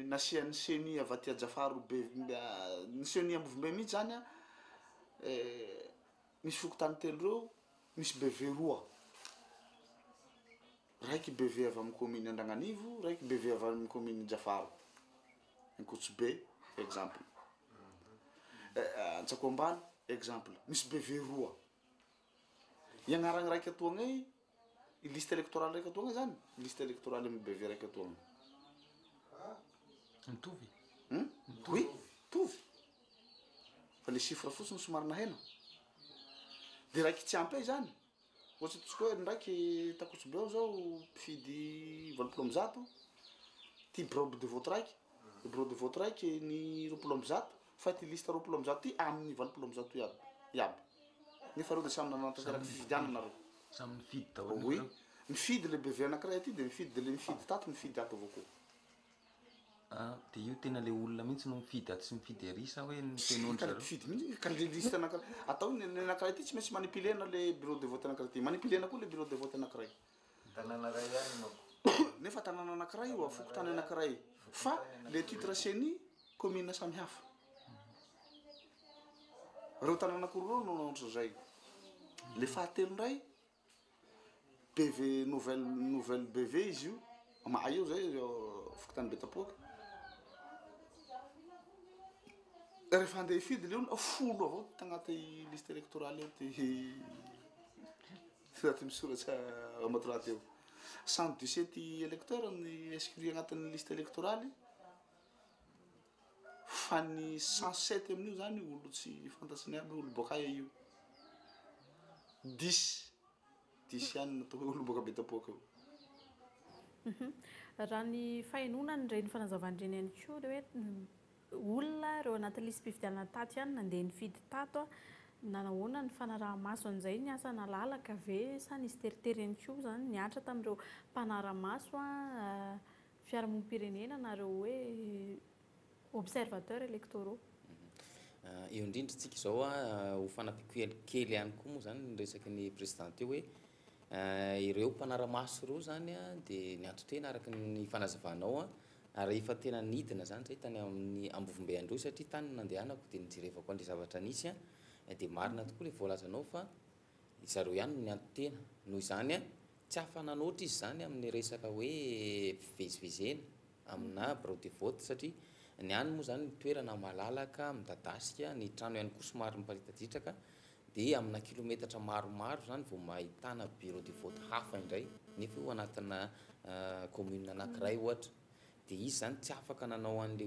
Nasian'ny CENI avy aty Jafaro be, ny CENI Ambovombe mihitsy zany a, misy fokontany telo reo, misy BV roa. Raiky BV avy amin'ny commune Andragnanivo, raiky BV avy amin'ny commune Jafaro. Ankotsibe exemple. Antsakoambaly exemple. Misy BV roa. I agnarany raiky atoagna ey, Liste électorale raiky atoagna zany, liste électorale amin'ny BV raiky atoagna. Mitovy? Hum? Oui, mitovy. Fa le chiffre fotsiny somary nahena. De raiky tsy ampy ay zany, ohatsy ataontsika hoe ndraiky Takotsibe ao zao mpifidy 180, ty bureau de vote raiky, bureau de vote raiky ny 120, fa ty liste 120 ty amin'ny 180 iaby, iaby. Nefa reo de samy nanatanteraka fifidianana reo. Samy nifidy daholo Oui, reo. mifidy le BV anakiray aty de mifidy de le mifidy tato mifidy ato avao koa. Ah, de io tena le olona mihitsy no mifidy ato sy mifidy ery sa hoe ny fenoan-dry Ka le zareo? mpifidy mihitsy, ka le liste anakiray, atao ny ny anakiray ty tsy maintsy manipulena le bureau de vote anakiray ty, manipulena koa le bureau de vote anakiray. Tanàna ray ihany manko. Nefa tanàna anakiray io, fokontany anakiray, fa le titre CENI commune samy hafa. Reo tanàna anankiroa reo no nanao ohatran'izay. Le fahatelo ndray, BV nouvelle, nouvelle BV izy io, mahay eo zay fokontany Betapoaka. Rehefa handeha hifidy le olona, 10 avao tagnaty liste électorale eo ty ty misoratsa Ambatolahy eo. 117 électeurs ny inscrit agnatin'ny liste électorale, fa ny 107 amin'io zany olo tsy fantatsiny aby olo boaka aia io. 10, 10 ihany natao hoe olo boaka Betapoaka io. Raha ny fahenoana n'ireny fanazavana ireny ihany koa dia hoe olona ireo anaty lisi-pifidianana tato ihany nandeha nifidy tato a, nanahoana ny fanaraha-maso an'izay, ny asa nalalaka ve sa nisy teritery ihany koa zany niatra tamin'ireo mpanara-maso a, fiarahamonim-pirenena na ireo hoe observateurs électoraux? Eo indrindra tsika izao a, ho fanampiko kely ihany koa moa zany ny resaky ny président teo hoe ireo mpanara-maso ireo zany a, dia nianto-tena araka ny fanazavanao a, ary efa tena nidina zany zay tany amin'ny Ambovombe Androy satria tany no nandehanako dia nijerevako an'ilay zavatra nisy a, dia marina tokoa ilay voalazanao fa zareo ihany no nianto-tena. Noho izany a, tsy afa-nanoatra izy zany amin'ny resaka hoe fivezivezena amina bureau de vote satria ny any moa zany ny toerana malalaka midadasika, ny trano ihany koa somary miparitaditraka, dia amina kilometatra maromaro zany vao mahitana bureau de vote hafa indray, nefa io anatina commune anankiray ohatra. Dia izy zany tsy afaka nanao an'ilay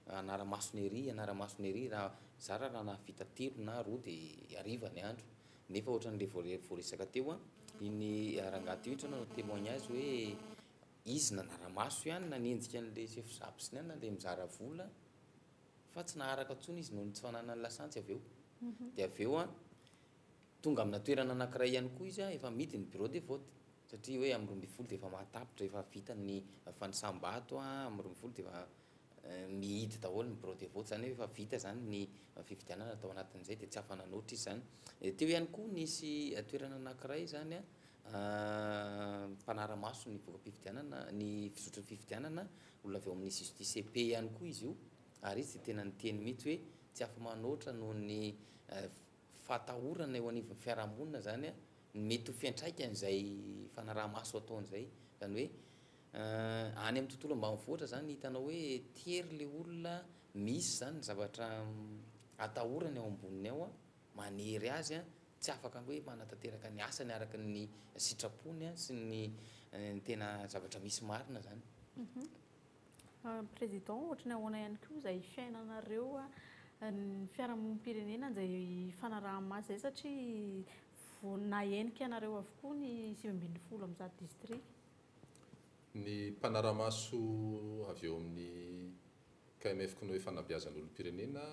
hoe anara-masony ery, anara-masony ery, raha zara raha nahavita 3 na 2 dia hariva ny andro. Nefa ohatran'ilay voaresaka teo a, iny rangahy teo iny zao nanao témoignage hoe izy nanara-maso ihany nanenjika an'ilay chef zap sy ny anona ilay mizara vola, fa tsy naharaka intsony izy noho ny tsy fananany lasantsy avy eo. Dia avy eo a, tonga amina toerana anankiray ihany koa izy a, efa midy ny bureau de vote, satria hoe amin'ny 12 dia efa mahatapitra, efa vita ny fanisam-bato a, amin'ny 12 dia efa mihidy daholo ny bureau de vote, zany hoe efa vita zany ny fifidianana tao anatin'izay, dia tsy afa-nanoatra izy zany. Teo ihany koa nisy toerana anankiray zany a, mpanara-maso ny voka-pifidianana, ny fizotry ny fifidianana, olona avy ao amin'ny justice et paix ihany koa izy io, ary izy dia tena niteny mihitsy hoe tsy afa-manoatra noho ny fahatahorana eo anivon'ny fiarahamonina zany a, ny mety ho fiantraikan'izay fanaraha-maso ataon'izay. Zany hoe any amin'ny tontolo ambanivohitra zany hitanao hoe tery le olona, misy zany ny zavatra atahorany ao amboniny ao a, manery azy a, tsy afaka hoe manatanteraka ny asany araka ny sitrapony a, sy ny tena zavatra misy marina zany. Président, ohatry ny ahoana ihany koa izay fiainanareo a, ny fiarahamonim-pirenena izay fanaraha-maso izay, satria vao nahenika anareo avokoa ny 119 distrika? Ny mpanara-maso avy eo amin'ny KMF Cnoe fanabeazan'olom-pirenena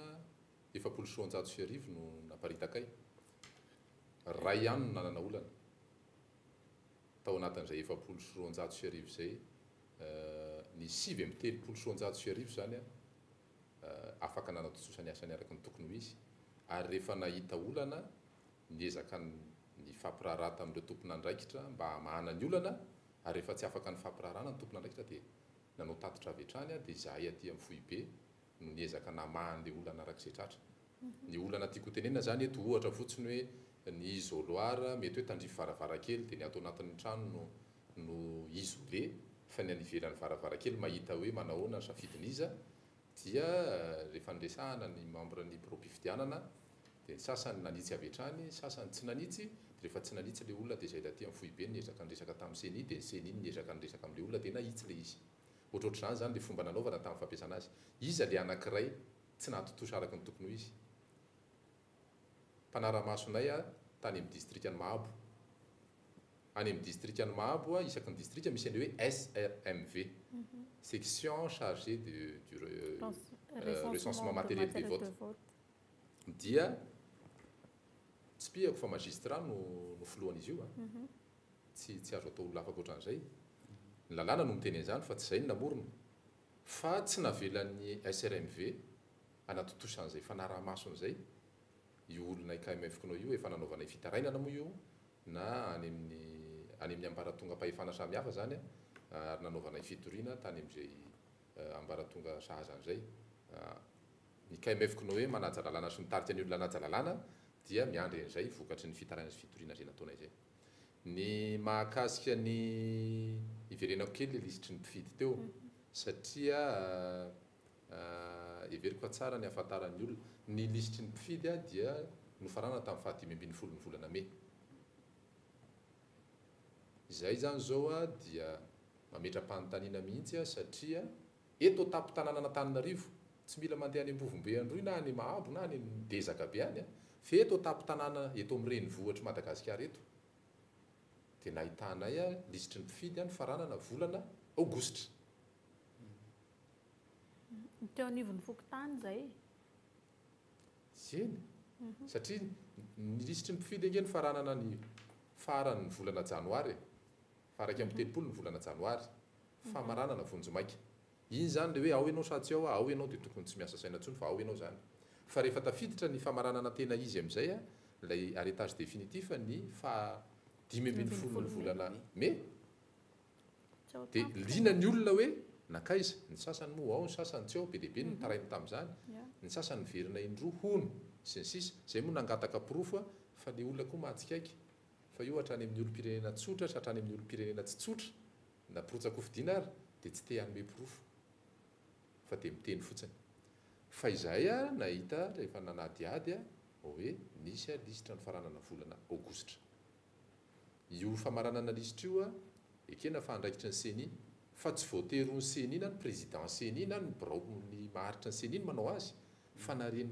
1240 no naparitakay. Ray ihany no nanana olana. Tao anatin'izay 1240 izay, ny 1239 zany a, afaka nanatontosa ny asany araka ny tokony ho izy, ary rehefa nahita olana niezaka ny fampiraharaha tamin'ireo tompon'andraikitra mba hamahana ny olana, ary rehefa tsy afaka ny fampiraharahana ny tompon'andraikitra dia nanao tatitra avy hatrany, dia izahay aty amin'ny foibe no niezaka namaha an'ilay olana araka izay tratra. Ny olana tiako hotenenina zany eto, ohatra fotsiny hoe ny isoloir mety hoe tandrify varavarankely dia ny ato anatin'ny trano no isolé, fa ny any ivelan'ny varavarankely mahita hoe manahoana ny safidin'iza, dia rehefa niresahana ny membre ny bureau-pifidianana dia ny sasany nanitsy avy hatrany, sasany tsy nanitsy, dia Rehefa tsy nanitsy ilay olona dia izay taty amin'ny foibe no niezaka niresaka tamin'ny ceni dia ny ceni no niezaka niresaka amin'ilay olona dia nahitsy ilay izy. Ohatrohatr'izany izany ilay fomba nanaovana tamin'ny fampiasana azy. Iza ilay anankiray tsy nahatontosa araka ny tokony ho izy? Mpanara-masonay tany amin'ny distrikan'i Mahabo. Any amin'ny distrikan'i Mahabo, isaky ny distrika misy an'ilay hoe SRMV, Section chargée de du recensement matériel des votes, dia tsipihako fa magistrat no no filohan'izy io an, tsy tsy azo atao olona hafa ankoatran'izay, ny lalàna no miteny an'izany fa tsy izay no namorona, fa tsy navelan'ny SRMV hanatontosa an'izay fanaraha-masony izay io olona IKMF Cno io, efa nanaovanay fitarainana moa io na any amin'ny any amin'ny ambaratongam-pahefana samihafa izany ary nanaovanay fitoriana tany amin'izay ambaratonga sahaza an'izay. Ny KMF Cnoe manaja lalàna sy mitarika ny olona hanaja lalàna dia miandry an'izay vokatry ny fitarainana sy fitoriana izay nataonay izay. Ny mahakasika ny hiverenako kely ilay lisitry ny mpifidy teo satria Heveriko fa tsara ny hahafantaran'ny olona. Ny lisitry ny mpifidy dia nofaranana tamin'ny faha 15 ny volana mey. Izay izany izao dia mametra-panontaniana mihitsy satria eto an-tampon-tanànan'Antananarivo, tsy mila mandeha any Ambovombe Androy na any Mahabo na any Midezaka be any fa eto an-tampon-tanàna eto amin'ny renivohitr'i Madagasikara eto dia nahitanay lisitry ny mpifidy nofaranana volana aogositra. Teo anivon'ny fokontany izay. Eny, satria ny lisitry ny mpifidy ange nofaranana ny faran'ny volana janoary e, faha 31 ny volana janoary, famaranana vonjimaika. Iny izany ilay hoe ao ianao sa tsy ao, ao ianao dia tokony tsy miasa saina intsony fa ao ianao izany. Fa rehefa tafiditra ny famaranana tena izy amin'izay, ilay arrêtage définitif ny faha 15 ny volana mey, Dia liana ny olona hoe nankaiza? Ny sasany moa ao, ny sasany tsy ao, be dia be ny nitaraina tamin'izany, ny sasany niverina indroa hono, sy ny sisa Izay moa nangataka porofo fa ilay olona koa mahatsikaiky fa io hatrany amin'ny olom-pirenena tsotra sy hatrany amin'ny olom-pirenena tsy tsotra na mpirotsa-kofidina ary dia tsy te hanome porofo fa dia miteny fotsiny. Fa izahay nahita rehefa nanadihady hoe nisy lisitra nifaranana volana aogositra. Io famaranana lisitra io ekena fa andraikitry ny ceni, fa tsy voatery ho ny ceni na ny président ceni na ny birao ny maharitry ny ceni no manao azy fa na ireny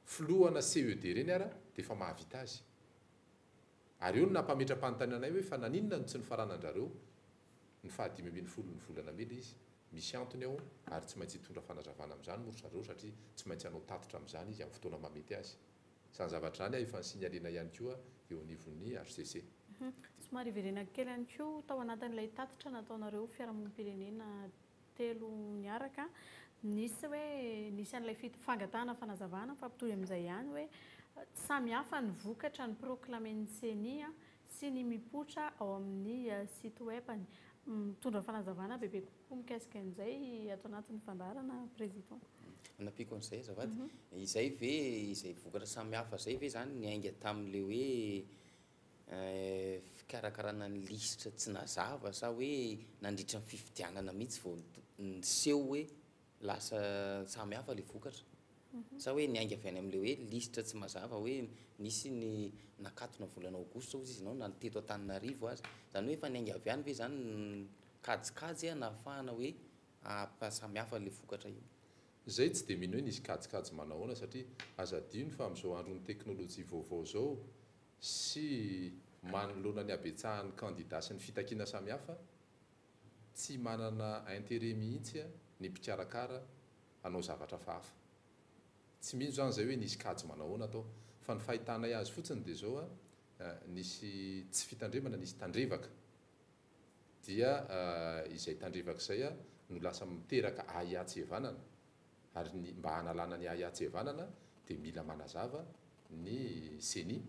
filohana CED ireny ara dia efa mahavita azy. Ary eo no nampametra-panontaniana anay hoe fa naninona no tsy nifaranan-drareo ny faha 15 ny volana mey ilay izy? Misy antony ao ary tsy maintsy hitondra fanazavana amin'izany moa ry zareo satria tsy maintsy hanao tatitra amin'izany izy amin'ny fotoana mahamety azy. Izany zavatra izany efa ni-signaler-na ihany koa eo anivon'ny hcc. Somary hiverenako kely ihany koa tao anatin'ilay tatitra nataonareo fiarahamonim-pirenena telo niaraka, nisy hoe nisy an'ilay fangatahana fanazavana mifampitohy amin'izay ihany hoe samy hafa ny vokatra ni-proclamer-n'ny ceni sy ny mipoitra ao amin'ny site web-ny. Mitondra fanazavana bebe kokoa mikasika an'izay ato anatin'ny fandaharana Président. Anampiako an'izay azafady. Izay ve, izay vokatra samihafa izay ve izany niainga tamin'ilay hoe fikarakarana ny lisitra tsy nazava sa hoe nandritra ny fifidianana mihitsy vao niseho hoe lasa samy hafa ilay vokatra? Sa hoe niainga avy any amin'ilay hoe lisitra tsy mazava hoe nisy ny nakatona volana aogositra hozy izy ianao na ny teto Antananarivo aza. Izany hoe efa niainga avy any ve izany ny kajikajy nahafahana hoe hampasamy hafa ilay vokatra io? Izay tsy dia mino hoe nisy kajikajy manahoana satria aza adino fa amin'izao andron'ny teknolojia vaovao izao sy manoloana ny habetsahan'ny kandida sy ny fitakiana samihafa, tsy manana intérêt mihitsy ny mpikarakara hanao zavatra hafahafa. Tsy mino izany izay hoe nisy kajy manahoana tao. Fa ny fahitanay azy fotsiny dia izao, nisy tsy fitandremana, nisy tandrevaka. Dia izay tandrevaka izay no lasa miteraka ahiahy tsy hevanana. Ary ny mba hanalana ny ahiahy tsy hevanana dia mila manazava ny ceni.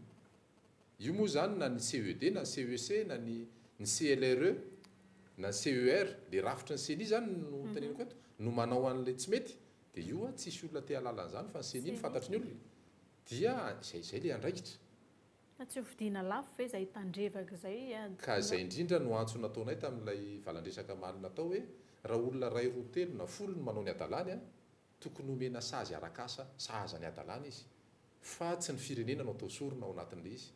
Io moa izany na ny CED na ny CEC na ny ny CLRE na ny CER, le rafitry ny ceni izany no teneniko eto, no manao an'ilay tsy mety, dia io an tsisy olona te hahalala an'izany fa ny ceni no fantatry ny olona. Dia izay izay le andraikitra. Fa tsy ho vidiana lafo ve izay tandrevaka izay? Ka izay indrindra no antso nataonay tamin'ilay valandresaka omaly natao hoe raha olona iray roa telo na folo no manao ny hadalany an, tokony homena sazy arak'asa sahaza ny hadalany izy. Fa tsy ny firenena no atao sorona ao anatin'ilay izy.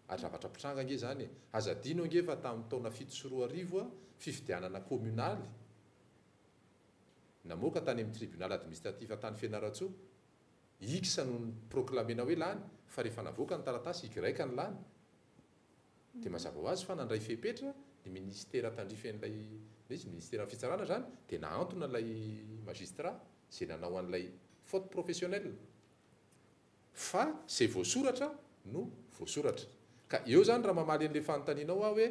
Ary zavatra mpitranga ange izany e! Aza adino ange fa tamin'ny taona 2007 fifidianana kominaly namoaka tany amin'ny tribunal administratif tany Fianarantsoa, X no ni-proclamer-na hoe lany fa rehefa navoaka ny taratasy Y no lany. Dia mazava ho azy fa nandray fepetra ny minisitera tandrify an'ilay ilay izy, minisiteran'ny fitsarana izany, dia nahantona ilay magistrat izay nanao an'ilay faute professionnelle. Fa izay voasoratra no voasoratra. Ka eo izany raha mamaly an'ilay fanontanianao aho hoe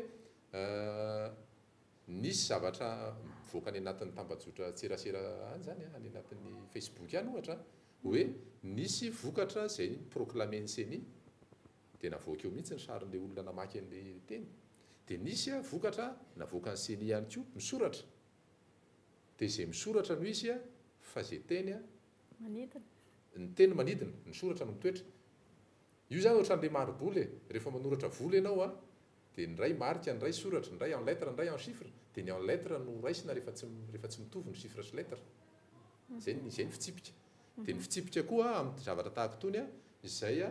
nisy zavatra mivoaka any anatin'ny tambajotran-tserasera any izany, any anatin'ny Facebook any ohatra, hoe nisy vokatra izay ni-proclamer-n'ny ceni, dia navoaka eo mihitsy ny sarin'ilay olona namaky an'ilay teny. Dia nisy vokatra navoakan'ny ceni ihany koa, misoratra. Dia izay misoratra no izy fa izay teny. Manidina. Ny teny manidina, ny soratra no mitoetra. Io izany ohatran'ilay mari-bola e. Rehefa manoratra vola ianao an, dia ny iray marika, ny iray soratra, ny iray en lettre, ny iray en chiffre. Dia ny en lettre no raisina rehefa tsy rehefa tsy mitovy ny chiffre sy lettre. Izay ny izay ny fitsipika. Dia ny fitsipika koa amin'ny zavatra tahaka itony an, izay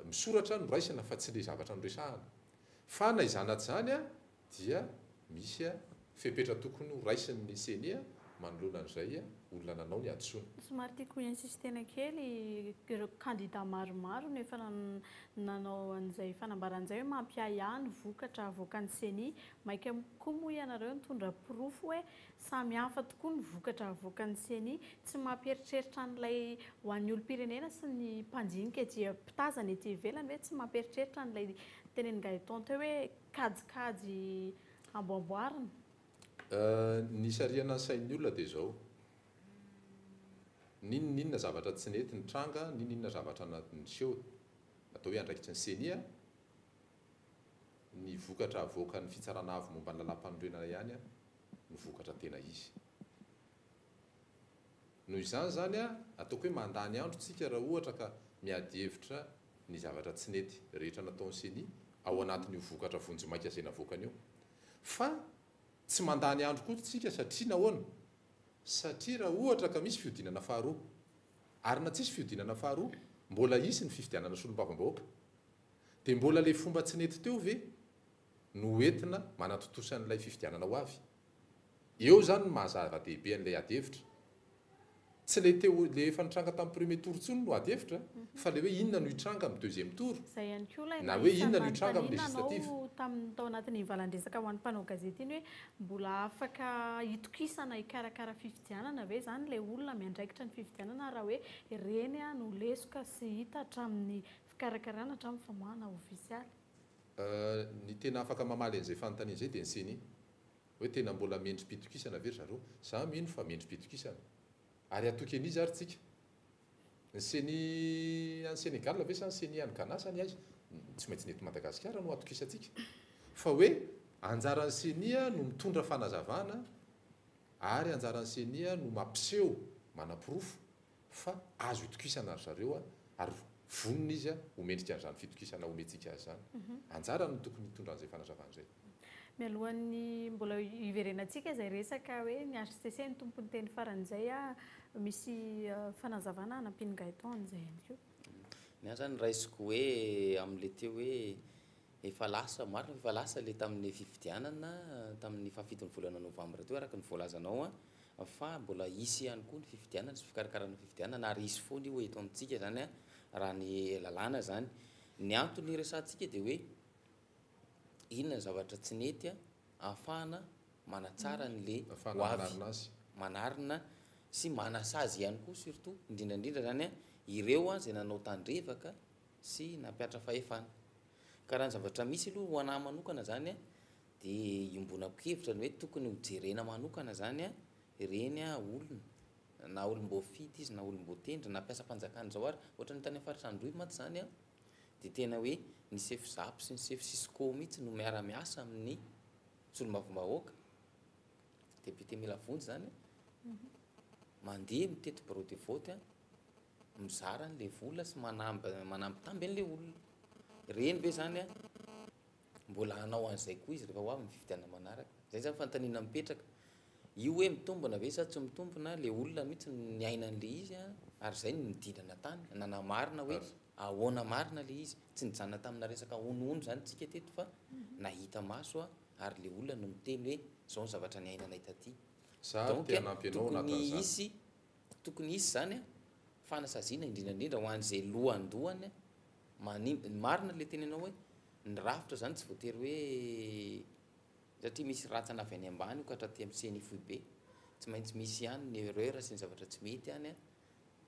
misoratra no raisina fa tsy ilay zavatra noresahana. Fa na izany na tsy izany an, dia misy fepetra tokony ho raisin'ny ceni manoloana an'izay olona nanao ny hadisoana. Somary tiako hi-insister-na kely, ireo kandida maromaro no efa nanao an'izay fanambarana izay hoe mampiahiahy ny vokatra avoakan'ny ceni. Mainka koa moa ianareo nitondra porofo hoe samy hafa tokoa ny vokatra avoakan'ny ceni. Tsy mampieritreritra an'ilay ho an'ny olom-pirenena sy ny mpandinika ety mpitazana ety ivelany ve tsy mampieritreritra an'ilay tenenin'i Gaëtan teo hoe kajikajy amboamboarina. Ny hisarihana ny sain'ny olona dia izao, n'inon'inona zavatra tsy nety nitranga, n'inon'inona zavatra niseho, atao hoe andraikitry ny ceni, ny vokatra avoakan'ny fitsarana avo momba ny lalàmpanorenana ihany no vokatra tena izy. Noho izany izany, ataoko hoe mandany andro tsika raha ohatra ka miady hevitra ny zavatra tsy nety rehetra nataon'ny ceni ao anatin'io vokatra vonjimaika izay navoakany io. Fa tsy mandany andro koa tsika satria nahoana? Satria raha ohatra ka misy fihodinana faharoa, ary na tsisy fihodinana faharoa, mbola hisy ny fifidianana solombavambahoaka. Dia mbola ilay fomba tsy nety teo ve no ho entina manatontosa an'ilay fifidianana ho avy? Eo izany ny maha zava-dehibe an'ilay ady hevitra. Tsy ilay teo, ilay efa nitranga tamin'ny premier tour intsony no ady hevitra, fa ilay hoe inona no hitranga amin'ny deuxième tour, Izay ihany koa ilay na hoe nanisany inona no hitranga amin'ny nanontaniana anao législative. tamin'ny tao anatin'iny valan-dresaka ho an'ny mpanao gazety iny hoe mbola afaka hitokisana hikarakara fifidianana ve izany ilay olona miandraikitra ny fifidianana raha hoe ireny no lesoka sy hita hatramin'ny fikarakarana hatramin'ny famoahana ofisialy? Ny tena afaka mamaly an'izay fanontaniana izay dia ny ceni. Hoe tena mbola mendri-pitokisana ve ry zareo? Za mino fa mendri-pitokisana. Ary hatoky an'iza ary tsika? Ny ceni any Senegal ve sa ny ceni any Ghana sa ny aiza? Tsy maintsy ny eto Madagasikara no hatokisantsika. Fa hoe anjaran'ny ceni no mitondra fanazavana ary anjaran'ny ceni no mampiseho, manaporofo fa azo itokisana ry zareo ary vonona izy ho mendrika an'izany fitokisana omentsika azy izany. Anjarany no tokony hitondra an'izay fanazavana izay. Mialohan'ny mbola hiverenantsika izay resaka hoe ny hcc no tompon'ny teny farany izay, misy fanazavana hanampian'i Gaëtan an'izay ihany koa. Ny ahy izany raisiko hoe amin'ilay teo hoe efa lasa, marina fa efa lasa ilay tamin'ny fifidianana tamin'ny fahafiton'ny volana novambra teo araka ny voalazanao fa mbola hisy ihany koa ny fifidianana sy fikarakarana fifidianana ary hisy foana io eto amintsika izany raha ny lalàna izany. Ny antony iresahantsika dia hoe inona ny zavatra tsy nety ahafahana manatsara an'le Ahafahana ho avy, manarina azy. manarina sy manasazy ihany koa surtout, indrindra indrindra izany ireo izay nanao tandrevaka sy nampihatra fahefana. Ka raha ny zavatra misy aloha ho an'ahy manokana izany Dia iombonako hevitra ny hoe tokony ho jerena manokana izany ireny olona na olom-boafidy izy na olom-boatendry na mpiasam-panjakana izao ary. Ohatran'ny tany amin'ny faritra Androy mantsy izany dia tena hoe ny sefo zap sy ny sefo cisco mihitsy no miara-miasa amin'ny solombavambahoaka, député mila vonjy izany, mandeha mitety bureau de vote mizara an'ilay vola sy manamby manambitamby an'ilay olona. Ireny ve izany Mbola hanao an'izay koa izy rehefa ho avy ny fifidianana manaraka. Izay izany fanontaniana mipetraka. Io hoe mitombina ve sa tsy mitombina, ilay olona mihitsy no niaina an'ilay izy ary izay no nidinana tany, nanamarina hoe. ahoana marina ilay izy. Tsy nijanona tamina resaka honohono izany tsika teto fa nahita maso ary ilay olona no miteny hoe izao ny zavatra niainanay taty. Za ary Donc te hanampy anao tokony anatin'izany. hisy tokony hisy izany fanasaziana indrindra indrindra ho an'izay lohandohany manimba, marina ilay teninao hoe ny rafitra izany tsy voatery hoe satria misy rantsana avy any ambany io ka hatraty amin'ny ceni foibe, tsy maintsy misy ihany ny erreur sy ny zavatra tsy mety any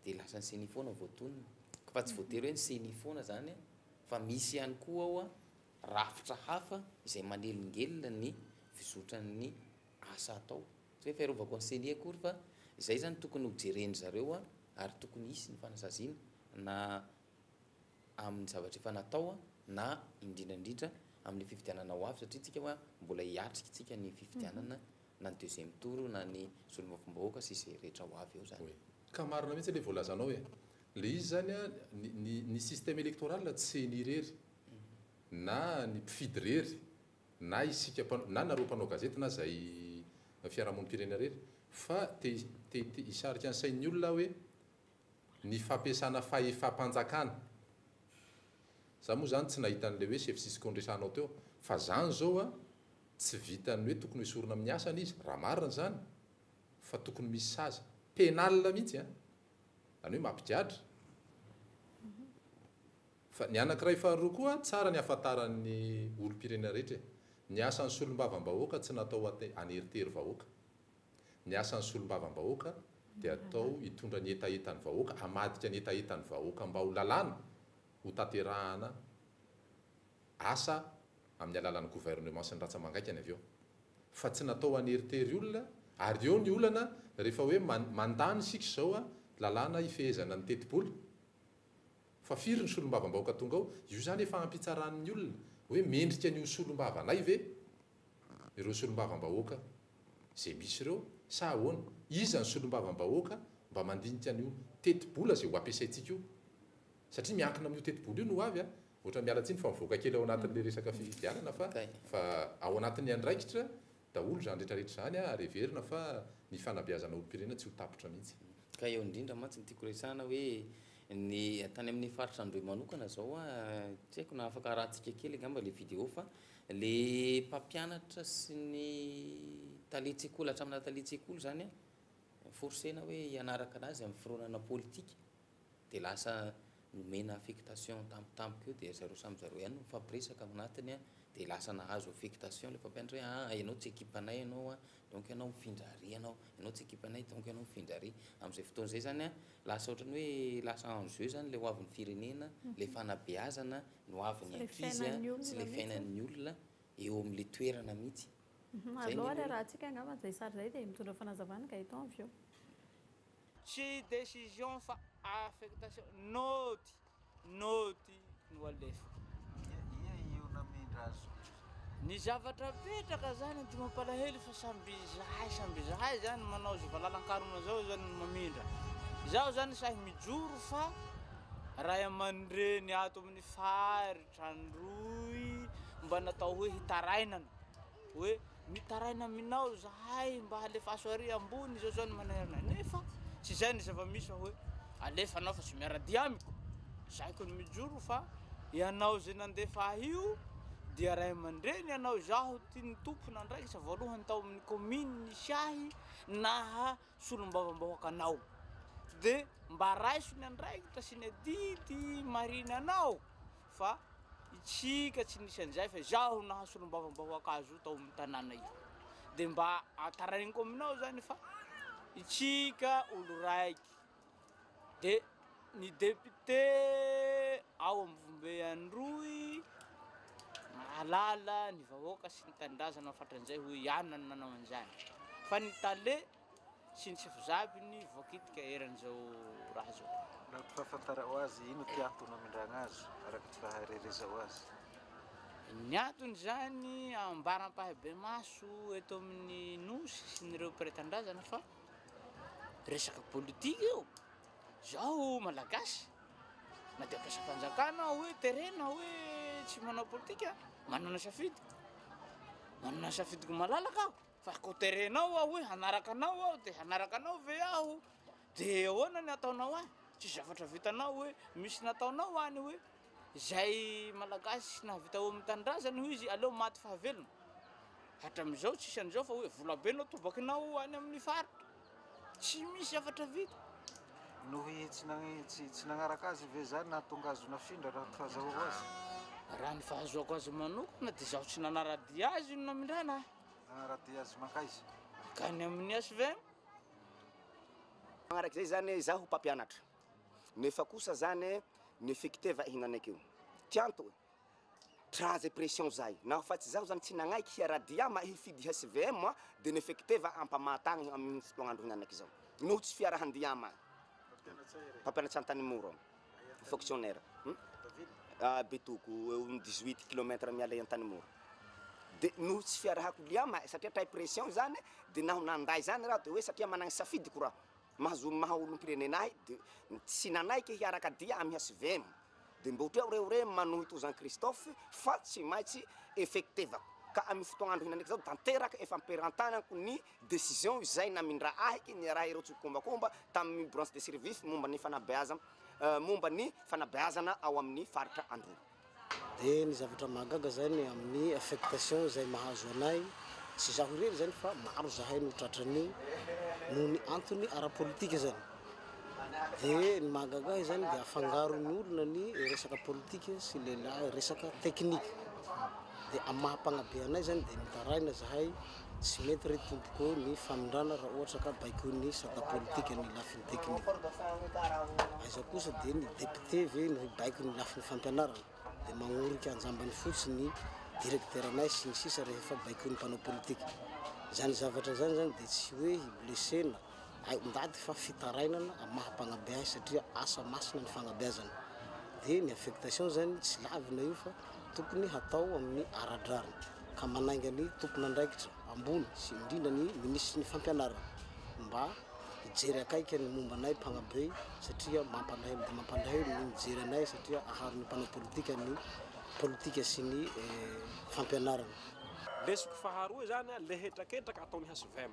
dia lasa ny ceni foana voatonona, fa tsy voatery hoe ny ceni foana izany fa misy ihany koa ao rafitra hafa izay manelingelina ny fizotran'ny asa atao. Tsy hoe fiarovako ny ceni akory fa izay izany tokony ho jeren-dry zareo ary tokony hisy ny fanasaziana na amin'ny zavatra efa natao na indrindra indrindra amin'ny fifidianana ho avy satria tsika hoa mbola hiatrika tsika ny fifidianana na ny deuxième tour na ny solombavambahoaka sy izay rehetra ho avy eo izany. Ka marina mihitsy ilay voalazanao e. Ilay izy izany an, ny ny ny système électoral tsy ceni irery na ny mpifidy irery na isika mpanao na nareo mpanao gazety na izay fiarahamonim-pirenena irery fa te te te hisarika ny sain'ny olona aho hoe ny fampiasana fahefam-panjakana. Za moa zany tsy nahita an'ilay hoe chef Cisco niresahanao teo fa zany zao a tsy vitan'ny hoe tokony hoesorina amin'ny asany izy raha marina izany fa tokony misy sazy pénal mihitsy an! Zany hoe mampigadra. Fa ny anankiray faharoa koa tsara ny hahafantaran'ny olom-pirenena rehetra e! Ny asan'ny solombavambahoaka tsy natao haneritery vahoaka. Ny asan'ny solombavambahoaka dia atao hitondra ny hetahetan'ny vahoaka, hamadika ny hetahetan'ny vahoaka mba ho lalàna ho tanterahana asa amin'ny alalan'ny gouvernement sy ny ratsa-mangaikany avy eo. Fa tsy natao haneritery olona ary eo ny olana rehefa hoe mandany isika izao lalàna hifehezana ny tetibola. Fa firy ny solombavambahoaka tonga ao? Io izany efa ampitsaran'ny olona hoe mendrika ny ho solombavanay ve ireo solombavambahoaka izay misy ireo sa ahoana? Iza ny solombavambahoaka mba mandinika an'io tetibola izay ho ampiasaintsika io? Satria miankina amin'io tetibola io no ho avy a! Ohatra miala tsiny fa mivoaka kely ao anatin'ilay resaka fifidianana fa fa ao anatin'ny andraikitra daholo izany rehetra rehetra izany ary heverina fa ny fanabeazana olom-pirenena tsy ho tapitra mihitsy. Ka eo indrindra mantsy no tiako resahana hoe ny tany amin'ny faritra Androy manokana izao an, tsy haiko na afaka arahantsika kely angamba ilay vidéo fa le mpampianatra sy ny talen-tsekoly hatraminà talen-tsekoly izany an, forcer-na hoe hianaraka anazy amin'ny fironana politika. Dia lasa nomena affectation tampotampoka eo dia zareo samy zareo ihany no mifampiresaka ao anatiny an, dia lasa nahazo affectation ilay mpampianatra hoe aa ianao tsy ekipanay ianao an, donc ianao mifindra ary ianao, ianao tsy ekipanay donc ianao mifindra ary. Amin'izay fotoana izay izany an, lasa ohatran'ny hoe lasa en jeu izany ilay hoavin'ny firenena, ilay fanabeazana, ny hoavin'ny ankizy an, sy ilay fiainan'ny olona eo amin'ilay toerana mihitsy. Izay ny Aleo ary aloha. arahantsika angamba izay sary izay dia mitondra fanazavana Gaëtan avy eo. Tsy décision fa affectation, naoty, naoty no alefa. Ia io namindra azy io? Ny zavatra apetraka zany de mampalahelo fa samby zahay samby zahay zany manao zao valalankarona zao zany no mamindra. Izaho zany sahy mijoro fa ray aman-dreny ato amin'ny faritra Androy mba natao hoe hitarainana hoe Mitaraina aminao zahay mba alefaso ary ambony zao zao ny manerana nefa tsy izay ny zava-misy fa hoe alefa anao fa tsy miara-dia amiko, sahiko ny mijoro fa ianao izay nandefa ahy io dia ray aman-dreny ianao, izaho ty ny tompon'andraikitra voalohany tao amin'ny commune nisy ahy naha solombavambahoaka anao de mba raiso ny andraikitra sy ny adidy marina anao fa itsika tsy nisy an'izay fa izaho naha solombavambahoaka azy io tao amin'ny tanàna io dia mba atarainiko aminao zany fa itsika olo raiky de ny député ao Ambovombe Androy mahalala ny vahoaka sy ny tanindrazana mahafantra an'izay hoy i Anna no nanao an'izany fa ny tale sy ny sefo-zabiny voakitika eran'izao raha izao. Raha ty fahafantara'o azy, ino ty antony namindragna azy, araka ty faharereza'o azy? Ny antony izany ambara ampahibemaso eto amin'ny Nosy sy ny ireo mpiray tanindrazana fa resaka politika io. Izaho Malagasy, na dia mpiasam-panjakana aho hoe terena hoe tsy manao politika, manana safidy, manana safidiko malalaka aho. Fa ko terenao aho hoe hanaraka anao aho de hanaraka anao ve aho? De ahoana ny ataonao ahy? Tsisy zavatra vitanao hoe misy nataonao any hoe zay Malagasy tsy nahavita eo amin'ny tanindrazany hoy izy aleo maty fahavelona. Hatramin'izao tsisy an'izao fa hoe volabe no atobakinao any amin'ny faritra. Tsy misy zavatra vita. Noho i tsy tsy tsy nagnaraka azy ve zany nahatonga azy ho nafindra raha ny fahazahoako azy? Raha ny fahazoako azy manokana dia izaho tsy nanara-dia azy no namindrana ahy. Nanara-dia azy mankaiza? Mankany amin'ny HVM. Magnarak'izay zany izaho mpampianatra nefa kosa zany ny effectif hinanakeo ty anto'e traze pression zay naho fa tsy zaho zany tsy nagnaiky hiaradia ma hifidy HVM de ny effectif ampamatagny amin'ny fotoagn'andro hinanak'izao noho tsy fiarahandia ma mpampianatsa Antanimora fonctionnaire Betoko eo amin'ny 18 kilomètre miala i Antanimora de noho tsy fiarahako liama satria tray pression zany de naho nanday zany raho de hoe satria managny safidiko raho mahazo maha olom-pirenena ahy de tsy nanaiky hiaraka dia amy HVM de mbo teo reo re manohito Jean Christophe fa tsy maintsy effectevako ka amy fotoagn'andro hinaniky zao tanteraka efa amperantanako ny décision izay namindra ahiky niaraha ireo tsikombakomba tamin'ny branche de service momba ny fanabeazana momba ny fanabeazana ao amin'ny faritra Androy. Dia ny zavatra mahagaga zany amin'ny affectation izay mahazo anay, tsy izaho irery zany fa maro zahay no tratran'io noho ny antony ara-politika zany. Dia ny mahagaga ahy zany dia afangaron'ny olona ny resaka politika sy le resaka teknika. Dia amin'ny maha mpanabe anay zany dia mitaraina zahay tsy mety re tompoko ny famindrana raha ohatra ka baikoin'ny sata politika ny lafiny teknika. Aiza kosa dia ny député ve no hibaiko ny lafiny fampianarana? Dia magnorika anjambany fotsiny ny directeur anay sy ny sisa rehefa baikoin'ny mpanao politika. Izany zavatra izany zany dia tsy hoe hi-blessena ndaty fa fitarainana amin'ny maha mpanabe ahy satria asa masina ny fanabeazana. Dia ny affectation zany tsy lavina io fa tokony hatao amin'ny ara-drariny ka manainga ny tompon'andraikitra ambony sy indrindra ny minisitry ny fampianarana mba hijery akaiky ny momba anay mpanabe satria mampalahelo dia mampalahelo ny mijery anay satria aharon'ny mpanao politika ny politika sy ny fampianarana. Lesoko faharoa zany le hetraketraka ataon'ny HVM.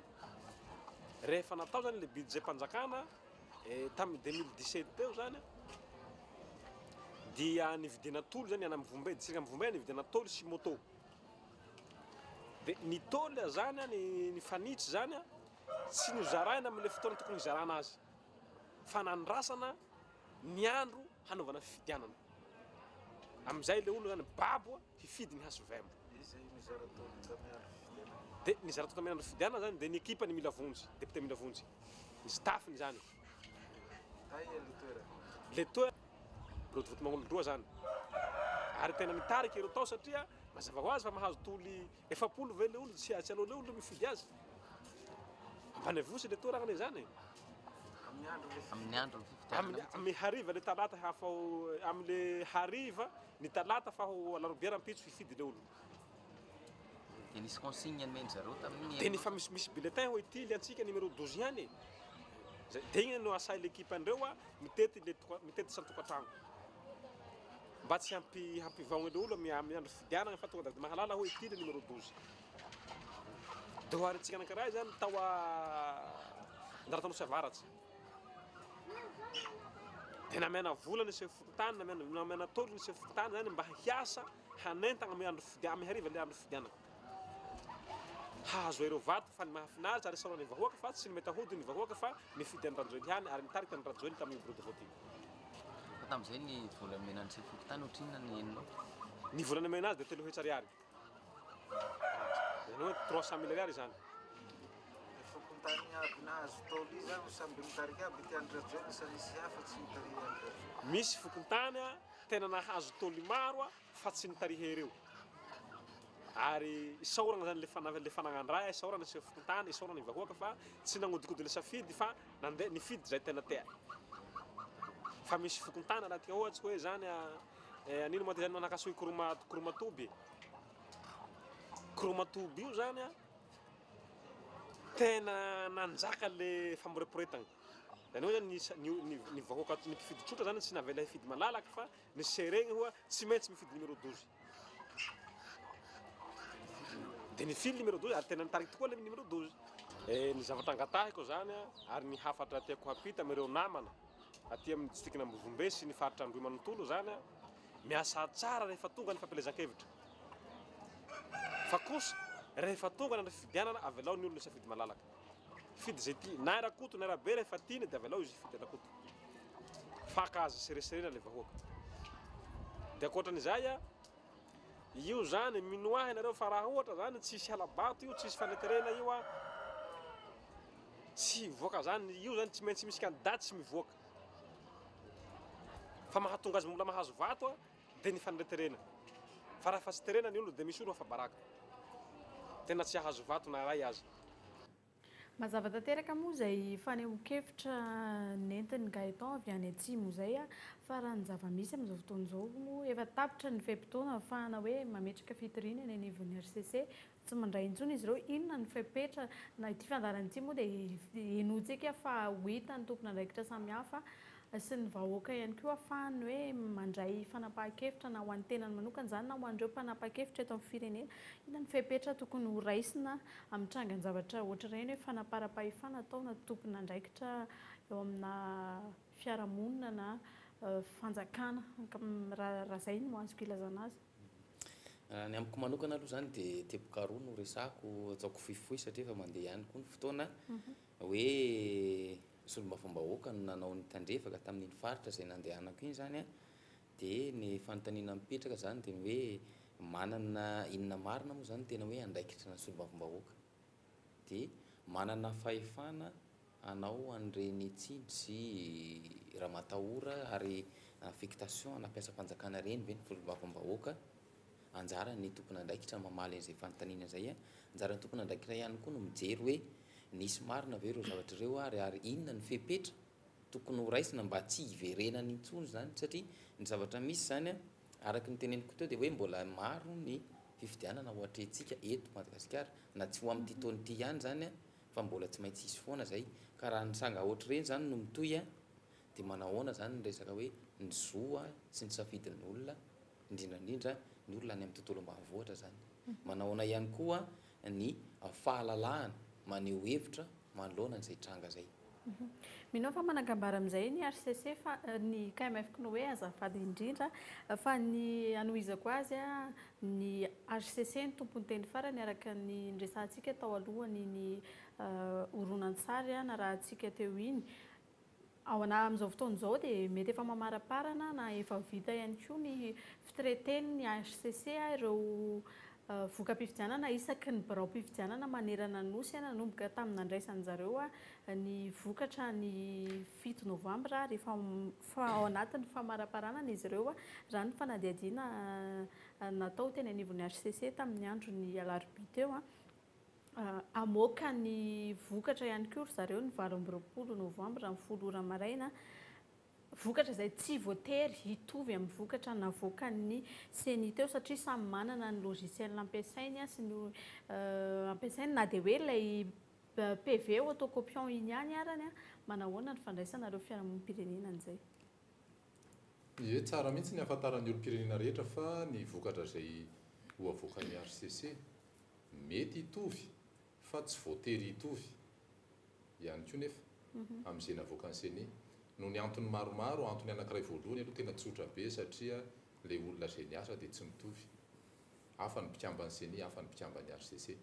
Rehefa natao zany le budget-mpanjakana tamin'ny 2017 teo zany dia nividiana tôly zany any Ambovombe, distrika Ambovombe nividiana tôly sy moto. De ny tôly zany ny fanitso zany tsy nozaraina amin'ilay fotoana tokony hizarana azy fa nandrasana ny andro hanaovana fifidianana. Amin'izay le olona zany babo hifidy ny HVM. De nizara tôly tamin'ny andro fifidianana zany de ny ekipa ny Mila Vonjy, député Mila Vonjy, ny staff-ny zany. Le toerana Rodovoto Magnolodroa zany. Ary tena nitarika ireo tao satria mazava ho azy fa mahazo toly 40 ve le olo tsy tsy aleo le olo mifidy azy. Ampanevosy le toerana anie zany. Amin'ny andro fifidianana. Amin'ny hariva le talata hafa amin'ny hariva ny talata fa ho alarobia rahampitso hifidy le olo. Dia nisy consigne nomeny zareo tamin'iny. Dia efa misy misy bulletin hoe ity le antsika numéro 12 ihany e. Zay dia igny no asay l'équipe andreo a mitety le mitety isan-tokantrano. Mba tsy hampi hampivaogna le olo amin'ny amin'ny andro fifidianana fa tonga dia mahalala hoe ity le numéro 12. Dia oharintsika anankiray zany tao a Andratanosy Avaratsy. Dia namena vola ny sefo fokontany, namena namena tôly ny sefo fokontany zany mba hiasa hanentana amin'ny andro fifidianana, amin'ny hariva le andro fifidianana. Hahazo ireo vato fa ny mahafinaritra ary isaorana ny vahoaka fa tsy ny mety ahody ny vahoaka fa nifidy an'i Rajoely ihany ary nitarika an'i Rajoely tamin'io bureau de vote io. Fa tamin'izay ny vola nomena ny sefo fokontany ohatrinona ny henonao? Ny vola nomena azy dia 300 ariary. Izany hoe 300 mille ariary izany. Ny fokontany aby nahazo tôly io zany samby mitarika aby ty Andry Rajoelina sa misy hafa tsy mitariha Andry Rajoelina? Misy fokontany tena nahazo tôly maro fa tsy nitariha ireo. Ary isaorana zany le fana le fanagnandray, isaorana ny sefo fokontany, isaorana ny vahoaka fa tsy nagnodikody le safidy fa nandeha nifidy zay tena tea. Fa misy fokontany raha ohatsy hoe zany anino moa ty zany manakasoy koroma koromatoby. Koromatoby io zany tena nanjaka le famoreporetagna. Zany hoe zany ny ny ny vahoaka ny mpifidy tsotra zany tsy navela hifidy malalaka fa ny seregny hoa tsy maintsy mifidy numéro 12. Dia nifily numéro 12 ary tena nitarika tokoa le numéro 12. Ny zavatra angatahiko zany ary ny hafatra tiako hampita amin'ireo namana. aty amin'ny distrikan'Ambovombe sy ny faritra Androy manontolo izany miasa tsara rehefa tonga ny fampielezan-kevitra. Fa kosa rehefa tonga ny andro fifidianana avelao ny olona hisafidy malalaka. Hifidy izay tiany. Na i Rakoto na i Rabe rehefa tiany dia avelao izy hifidy an-dRakoto. Fa ka aza sereserena ilay vahoaka. Dia ankoatran'izay, io izany minoa ahy nareo fa raha ohatra izany tsisy hala-bato io, tsisy faneterena io an, tsy hivoaka izany, io izany tsy maintsy misy candidat tsy mivoaka. Fa mahatonga azy mbola mahazo vato an, dia ny faneterena. Fa raha fa tsy terena ny olona dia misy olona afa-baraka. Tena tsy hahazo vato na iray aza. Mazava tanteraka moa izay fanehoan-kevitra nentin'i Gaëtan avy any Atsimo izay fa raha ny zava-misy amin'izao fotoana izao moa efa tapitra ny fe-potoana ahafahana hoe mametraka fitoriana eny anivon'ny hcc, tsy mandray intsony izy ireo, inona ny fepetra na ity fandaharana ity moa dia henointsika fa ho hitan'ny tompon'andraikitra samihafa sy ny vahoaka ihany koa ahafahany hoe mandray fanapahan-kevitra na ho an'ny tenany manokana izany na ho an'ireo mpanapa-kevitra eto amin'ny firenena. Inona ny fepetra tokony ho raisina amin'ny trangan-javatra ohatr'ireny hoe fanaparam-pahefana ataona tompon'andraikitra eo amina fiarahamonina na fanjakana raha izay no azoko ilazana azy? Ny amiko manokana aloha izany dia teboka roa no resahako, ataoko fohifohy satria efa mandeha ihany koa ny fotoana, hoe solombavambahoaka no nanao ny tandrevaka tamin'iny faritra izay nandehanako iny izany an, dia ny fanontaniana mipetraka izany dia ny hoe manana inona marina moa izany ny tena hoe andraikitra ny solombavambahoaka? Dia manana fahefana hanao an'ireny tsindry sy ramatahora ary affectation ana mpiasam-panjakana ireny ve ny solombavambahoaka? Anjaran'ny tompon'andraikitra ny mamaly an'izay fanontaniana izay. Anjaran'ny tompon'andraikitra ihany koa no mijery hoe nisy marina ve ireo zavatra ireo ary ary inona ny fepetra tokony ho raisina mba tsy hiverenany intsony izany satria ny zavatra misy izany araka ny teneniko teo dia hoe mbola maro ny fifidianana ho atrehintsika eto Madagasikara na tsy ho amin'ity taona ity ihany izany fa mbola tsy maintsy hisy foana izay ka raha ny tranga ohatr'ireny izany no mitohy dia manahoana izany ny resaka hoe ny zo sy ny safidin'ny olona indrindra indrindra ny olona any amin'ny tontolo ambanivohitra izany. Manahoana ihany koa ny fahalalahana maneho hevitra manoloana an'izay tranga izay. Mino aho fa manan-kambara amin'izay ny hcc fa ny KMF Cnoe azafady indrindra fa ny hanohizako azy ny hcc no tompon'ny teny farany araka ny niresahantsika tao alohan'iny horonantsary narahantsika teo iny. Ao ana amin'izao fotoana izao dia mety efa mamaraparana na efa vita ihany koa ny fitreten'ny hcc ireo voka-pifidianana isaky ny biraom-pifidianana manerana ny Nosy nanomboka tamin'ny nandraisan-dry zareo ny vokatra ny fito novambra ary efa ao anatin'ny famaraparanana izy ireo raha ny fanadihadiana natao teny anivon'ny hcc tamin'ny andron'ny alarobia teo. Hamoaka ny vokatra ihany koa ry zareo ny 28 novambra amin'ny 10 ora maraina. Vokatra izay tsy voatery hitovy amin'ny vokatra navoakan'ny Ceni teo satria samy manana ny logiciel ampiasainy sy ny ampiasainy na dia hoe ilay PV autocopiant iny ihany arany. Manahoana ny fandraisanareo fiarahamonim-pirenena an'izay? Ie, tsara mihitsy ny hahafantaran'ny olom-pirenena rehetra fa ny vokatra izay ho avoakan'ny hcc Mety hitovy fa tsy voatery hitovy ihany koa nefa amin'izay navoakan'ny Ceni. Noho ny antony maromaro, antony anankiray voalohany aloha tena tsotra be satria ilay olona izay niasa dia tsy mitovy. Hafa ny mpikamban'ny Ceni, hafa ny mpikamban'ny hcc.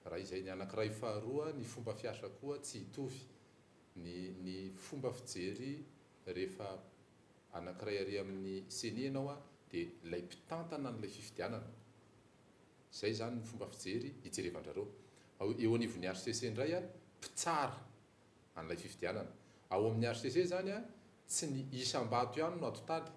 Raha izay ny anankiray faharoa, ny fomba fiasa koa tsy hitovy. Ny ny fomba fijery rehefa anankiray ary amin'ny Ceni ianao dia ilay mpitantana an'ilay fifidianana. Izay izany ny fomba fijery hijerevan-drareo. Ao eo anivon'ny hcc indray a, mpitsara an'ilay fifidianana. Ao amin'ny hcc izany a, tsy ny isam-bato ihany no atotaly,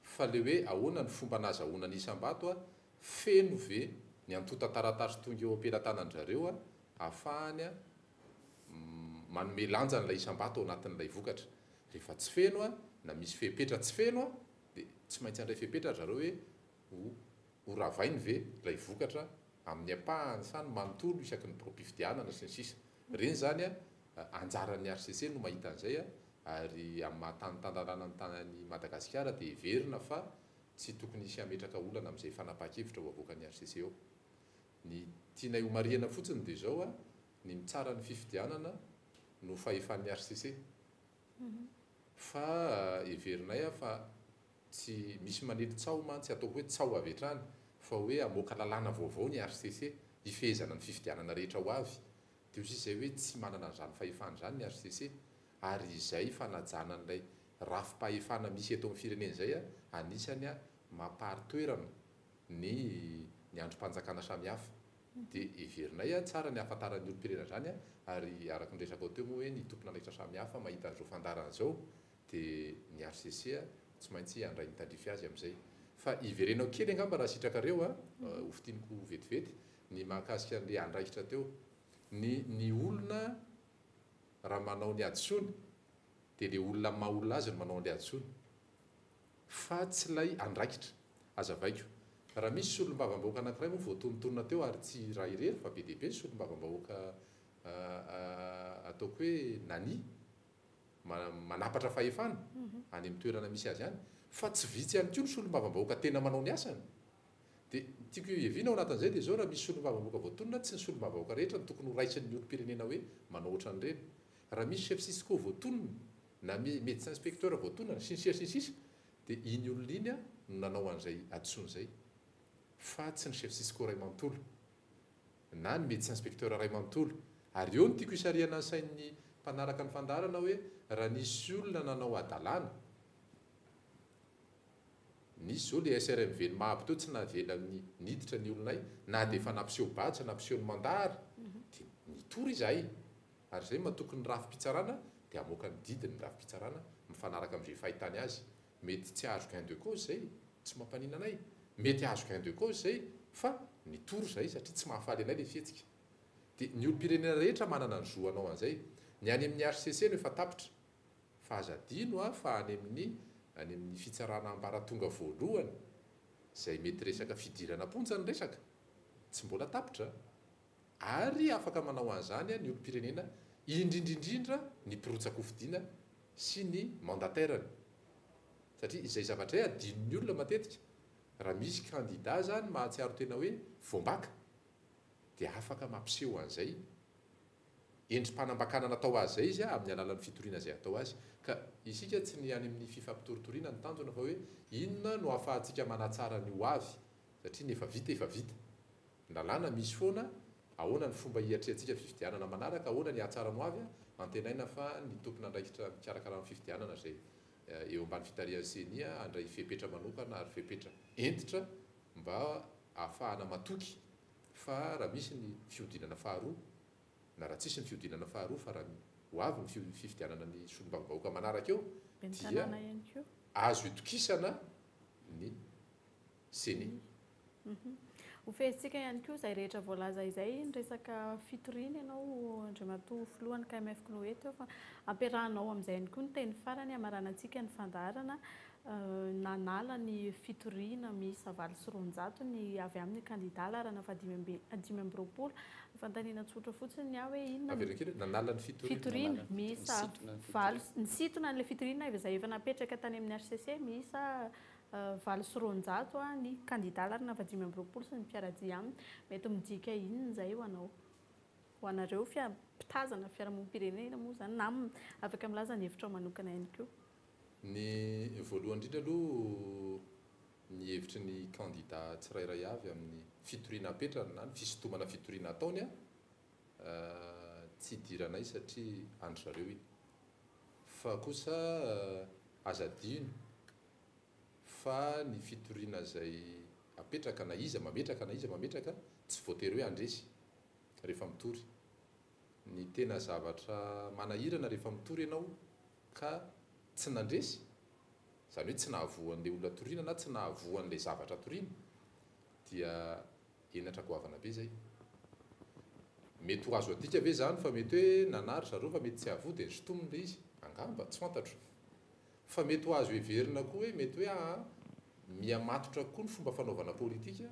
fa le hoe ahoana ny fomba nahazahoana ny isam-bato a, feno ve ny antontan-taratasy tonga eo am-pelatanan-drareo a, ahafahany a manome lanja an'ilay isam-bato ao anatin'ilay vokatra. Rehefa tsy feno a, na misy fepetra tsy feno a, dia tsy maintsy handray fepetra ry zareo hoe Ho ho ravainy ve ilay vokatra amin'ny ampahany sa ny manontolo isaky ny biraom-pifidianana sy ny sisa. Ireny izany anjaran'ny hcc no mahita an'izay ary amin'ny maha tany tan-dalàna ny tany Madagasikara dia heverina fa tsy tokony hisy hametraka olana amin'izay fanapahan-kevitra ho avoakan'ny hcc eo. Ny tianay ho marihana fotsiny dia izao, ny mitsara ny fifidianana no fahefan'ny hcc. Fa heverinay fa tsy misy manely tsaho mantsy ataoko hoe tsaho avy hatrany fa hoe hamoaka lalàna vaovao ny hcc hifehezana ny fifidianana rehetra ho avy. Dia hoy izy izay hoe tsy manana an'izany fahefana izany ny hcc ary izay fanajana an'ilay rafi-pahefana misy eto amin'ny firenena izay anisany mampari-toerana ny ny andrim-panjakana samihafa. Dia heverinay tsara ny hahafantaran'ny olom-pirenena izany ary araka ny resakao teo moa hoe ny tompon'andraikitra samihafa mahita an'izao fandaharana izao dia ny hcc tsy maintsy handray ny tandrify azy amin'izay. Fa hiverenako kely angamba raha sitrakareo ho fintiniko vetivety ny mahakasika an'ilay andraikitra teo. Ny ny olona raha manao ny hadisoany dia ilay olona amin'ny maha olona azy no manao an'ilay hadisoana fa tsy ilay andraikitra. Hazavaiko. Raha misy solombavambahoaka anankiray moa voatonontonona teo ary tsy iray irery fa be dia be ny solombavambahoaka ataoko hoe nania manapatra fahefana any amin'ny toerana misy azy any fa tsy vitsy ihany koa ny solombavambahoaka tena manao ny asany. Dia ny tiako hiaviana ao anatin'izay dia izao, raha misy solombavambahoaka voatonona, tsy ny solombavambahoaka rehetra no tokony ho raisin'ny olom-pirenena hoe manao ohatran'ireny. Raha misy chef cisco voatonona, na médecin inspecteur voatonona, sy ny sisa sy ny sisa, dia iny olona iny no nanao an'izay hadisoana izay, fa tsy ny chef cisco iray manontolo, na ny médecin inspecteur iray manontolo. Ary eo no tiako hisarihana ny sain'ny mpanaraka ny fandaharana hoe, raha nisy olona nanao hadalana, Nisy zao le SRMV ny Mahabo teo tsy navelany niditra ny olonay na dia efa nampiseho badge nampiseho ny mandat ary dia nitory izahay ary izay matoky ny rafi-pitsarana dia hamoaka ny didiny ny rafi-pitsarana mifanaraka amin'izay fahitany azy mety tsy hahazo gain de cause izay tsy mampanina anay mety hahazo gain de cause izay fa nitory izahay satria tsy mahafaly anay le fihetsika dia ny olom-pirenena rehetra manana ny zo hanao an'izay ny any amin'ny HCC no efa tapitra Fa aza adino a fa any amin'ny any amin'ny fitsarana ambaratonga voalohany izay mety resaka fidirana am-ponja ny resaka, tsy mbola tapitra ary afaka manao an'izany ny olom-pirenena indrindra indrindra ny mpirotsak'hofidiana sy ny mandataire-ny. Satria izay zavatra izay adinon'ny olona matetika, raha misy kandida izany mahatsiaro tena hoe voambaka dia afaka mampiseho an'izay endri-panambakana natao azy izay izy amin'ny alalan'ny fitoriana izay atao azy. Ka isika tsy ny any amin'ny fifampitoritoriana no tanjona fa hoe inona no ahafahantsika manatsara ny ho avy satria ny efa vita efa vita. Ny lalàna misy foana, ahoana ny fomba hiatrehantsika fifidianana manaraka, ahoana ny hahatsara ny ho avy, antenaina fa ny tompon'andraikitra mikarakara ny fifidianana izay eo ambany fitarihan'ny Ceni handray fepetra manokana ary fepetra hentitra mba ahafahana matoky fa raha misy ny fihodinana faharoa na raha tsisy ny fihodinana faharoa fa raha ho avy ny fifidianana ny solombavambahoaka manaraka eo Ben'ny dia tanàna ihany koa. azo itokisana ny Ceni. Ho fehezintsika ihany koa izay rehetra voalaza izay, ny resaka fitoriana ianao Andriamatoa Filohan'ny KMF Cnoe teo fa ampiarahanao amin'izay ihany koa ny teny farany hamaranantsika ny fandaharana. Nanala ny fitoriana miisa 208 ny avy amin'ny kandida laharana faha 25. Fanontaniana tsotra fotsiny ny ahy hoe inona no. Avereno kely hoe nanala ny fitoriana. Fitoriana miisa valo, nisintona an'ilay fitoriana izay efa napetraka tany amin'ny hcc miisa 208 ny kandida laharana faha 25 sy ny mpiara-dia aminy. Mety midika inona izay ho anao? Ho anareo mpitazana fiarahamonim-pirenena moa izany na afaka milaza ny hevitrao manokana ihany koa. Ny voalohany indrindra aloha ny hevitry ny kandida tsirairay avy amin'ny fitoriana apetrany na ny fisintomana fitoriana ataony tsy idiranay satria an-dry zareo iny. Fa kosa aza adino fa ny fitoriana izay apetraka na iza mametraka na iza mametraka tsy voatery hoe handresy rehefa mitory. Ny tena zavatra manahirana rehefa mitory ianao ka tsy nandresy, izany hoe tsy nahavoa an'ilay olona toriana na tsy nahavoa an'ilay zavatra toriana, dia henatra goavana be izay. Mety ho azo adika ve izany fa mety hoe nanary zareo fa mety tsy hahavoa dia nosintominy ilay izy? Angamba, tsy fantatro. Fa mety ho azo heverina koa hoe mety hoe aa miha matotra koa ny fomba fanaovana politika,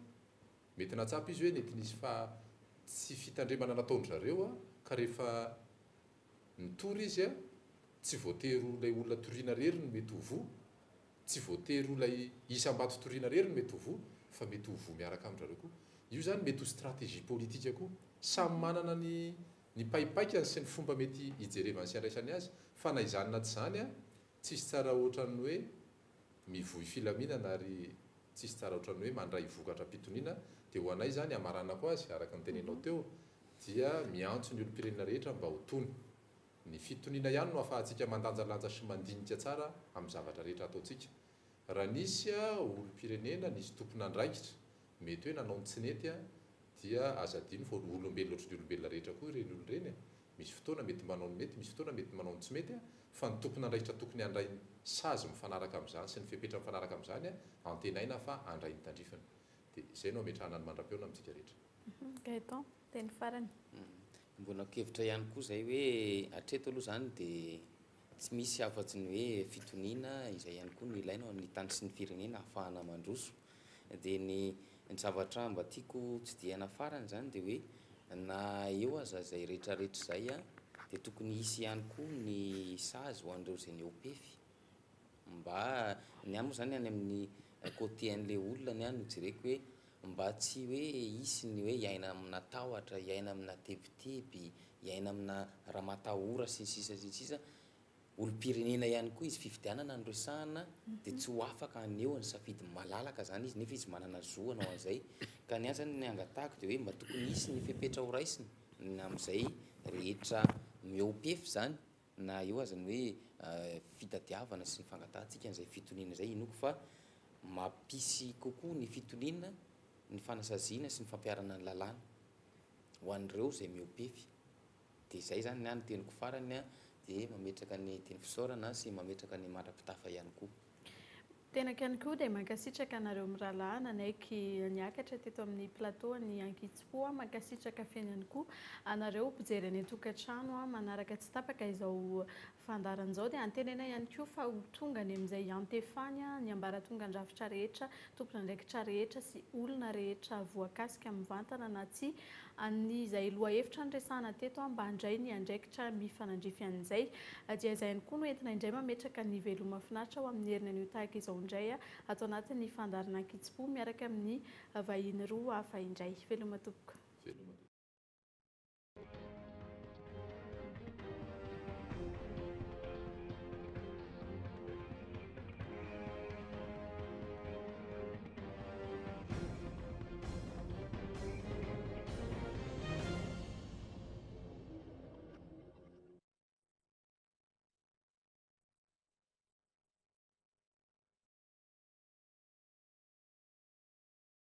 mety nahatsapa izy hoe nety nisy fa tsy fitandremana nataon-dry zareo ka rehefa Mitory izy a, tsy voatery ho ilay olona toriana irery no mety ho voa, tsy voatery ho ilay isam-bato toriana irery no mety ho voa, fa mety ho voa miaraka amin-dry zareo koa. Io izany mety ho stratégie politique koa. Samy manana ny ny paipaikany sy ny fomba mety hijerevany sy handraisany azy, fa na izany na tsy izany a, Tsisy tsara ohatran'ny hoe mivoy filaminana ary tsisy tsara ohatran'ny hoe mandray vokatra am-pitoniana. Dia ho anay izany, hamaranako azy, araka ny teneninao teo, dia miantso ny olom-pirenena rehetra mba ho tony. Ny fitoniana ihany no ahafahantsika mandanjalanja sy mandinika tsara amin'ny zavatra rehetra ataontsika. Raha nisy olom-pirenena, nisy tompon'andraikitra, mety hoe nanao ny tsy nety, dia aza adino fa olombelona ohatry ny olombelona rehetra koa ireny olona ireny e! Misy fotoana mety manao ny mety, misy fotoana mety manao ny tsy mety, fa ny tompon'andraikitra tokony handray ny sazy mifanaraka amin'izany sy ny fepetra mifanaraka amin'izany, antenaina fa handray ny tandrifiny. Dia izay no ametrahana ny mandra-pihaona amintsika rehetra. Gaëtan, teny farany. Iombonako-kevitra ihany koa izay hoe hatreto aloha izany dia tsy misy afa-tsy ny hoe fitoniana izay ihany koa no ilaina ho an'ny tany sy ny firenena ahafahana mandroso. Dia ny ny zavatra mba tiako tsidihana farany izany dia hoe na eo aza izay rehetrarehetra izay dia tokony hisy ihany koa ny sazy ho an'ireo izay nihoa-pefy. Mba, ny ahy moa izany any amin'ny côté an'ilay olona ny ahy no jereko hoe Mba tsy hoe hisy ny hoe hiaina amina tahotra, hiaina amina tebiteby, hiaina amina ramatahora sy ny sisa sy ny sisa Olom-pirenena ihany koa izy, fifidianana no resahana dia tsy ho afaka haneho ny safidiny malalaka izany izy nefa izy manana zo hanao an'izay. Ka ny ahy izany ny angatahako dia hoe mba tokony hisy ny fepetra ho raisina ny amin'izay rehetra mihoa-pefy izany Na eo aza ny hoe fitadiavana sy ny fangatahantsika an'izay fitoniana izay, inoako fa mampisy kokoa ny fitoniana ny fanasaziana sy ny fampiharana ny lalàna ho an'ireo izay mihoa-pefy. Dia izay izany ny ahy ny teniko farany dia mametraka ny teny fisaorana sy mametraka ny mandra-pitafa ihany koa. Tenako ihany koa dia mankasitraka anareo mirahalahy nanaiky niakatra teto amin'ny plateau an'ny Ankitsim-po aho. Mankasitraka feno ihany koa anareo mpijery any an-tokantrano manaraka tsy tapaka izao fandaharana izao. Dia antenaina ihany koa fa ho tonga any amin'izay iantefany ny ambaratongan-drafitra rehetra, tompon'andraikitra rehetra sy olona rehetra voakasika mivantana na tsia An'izay lohahevitra niresahana teto mba handray ny andraikitra mifanandrify an'izay. Dia izay ihany koa no entina indray mametraka ny veloma finaritra ho amin'ny heriny anio tahaka izao indray ato anatin'ny fandaharana ankitsim-po miaraka amin'ny vahiny roa hafa indray. Veloma tompoko.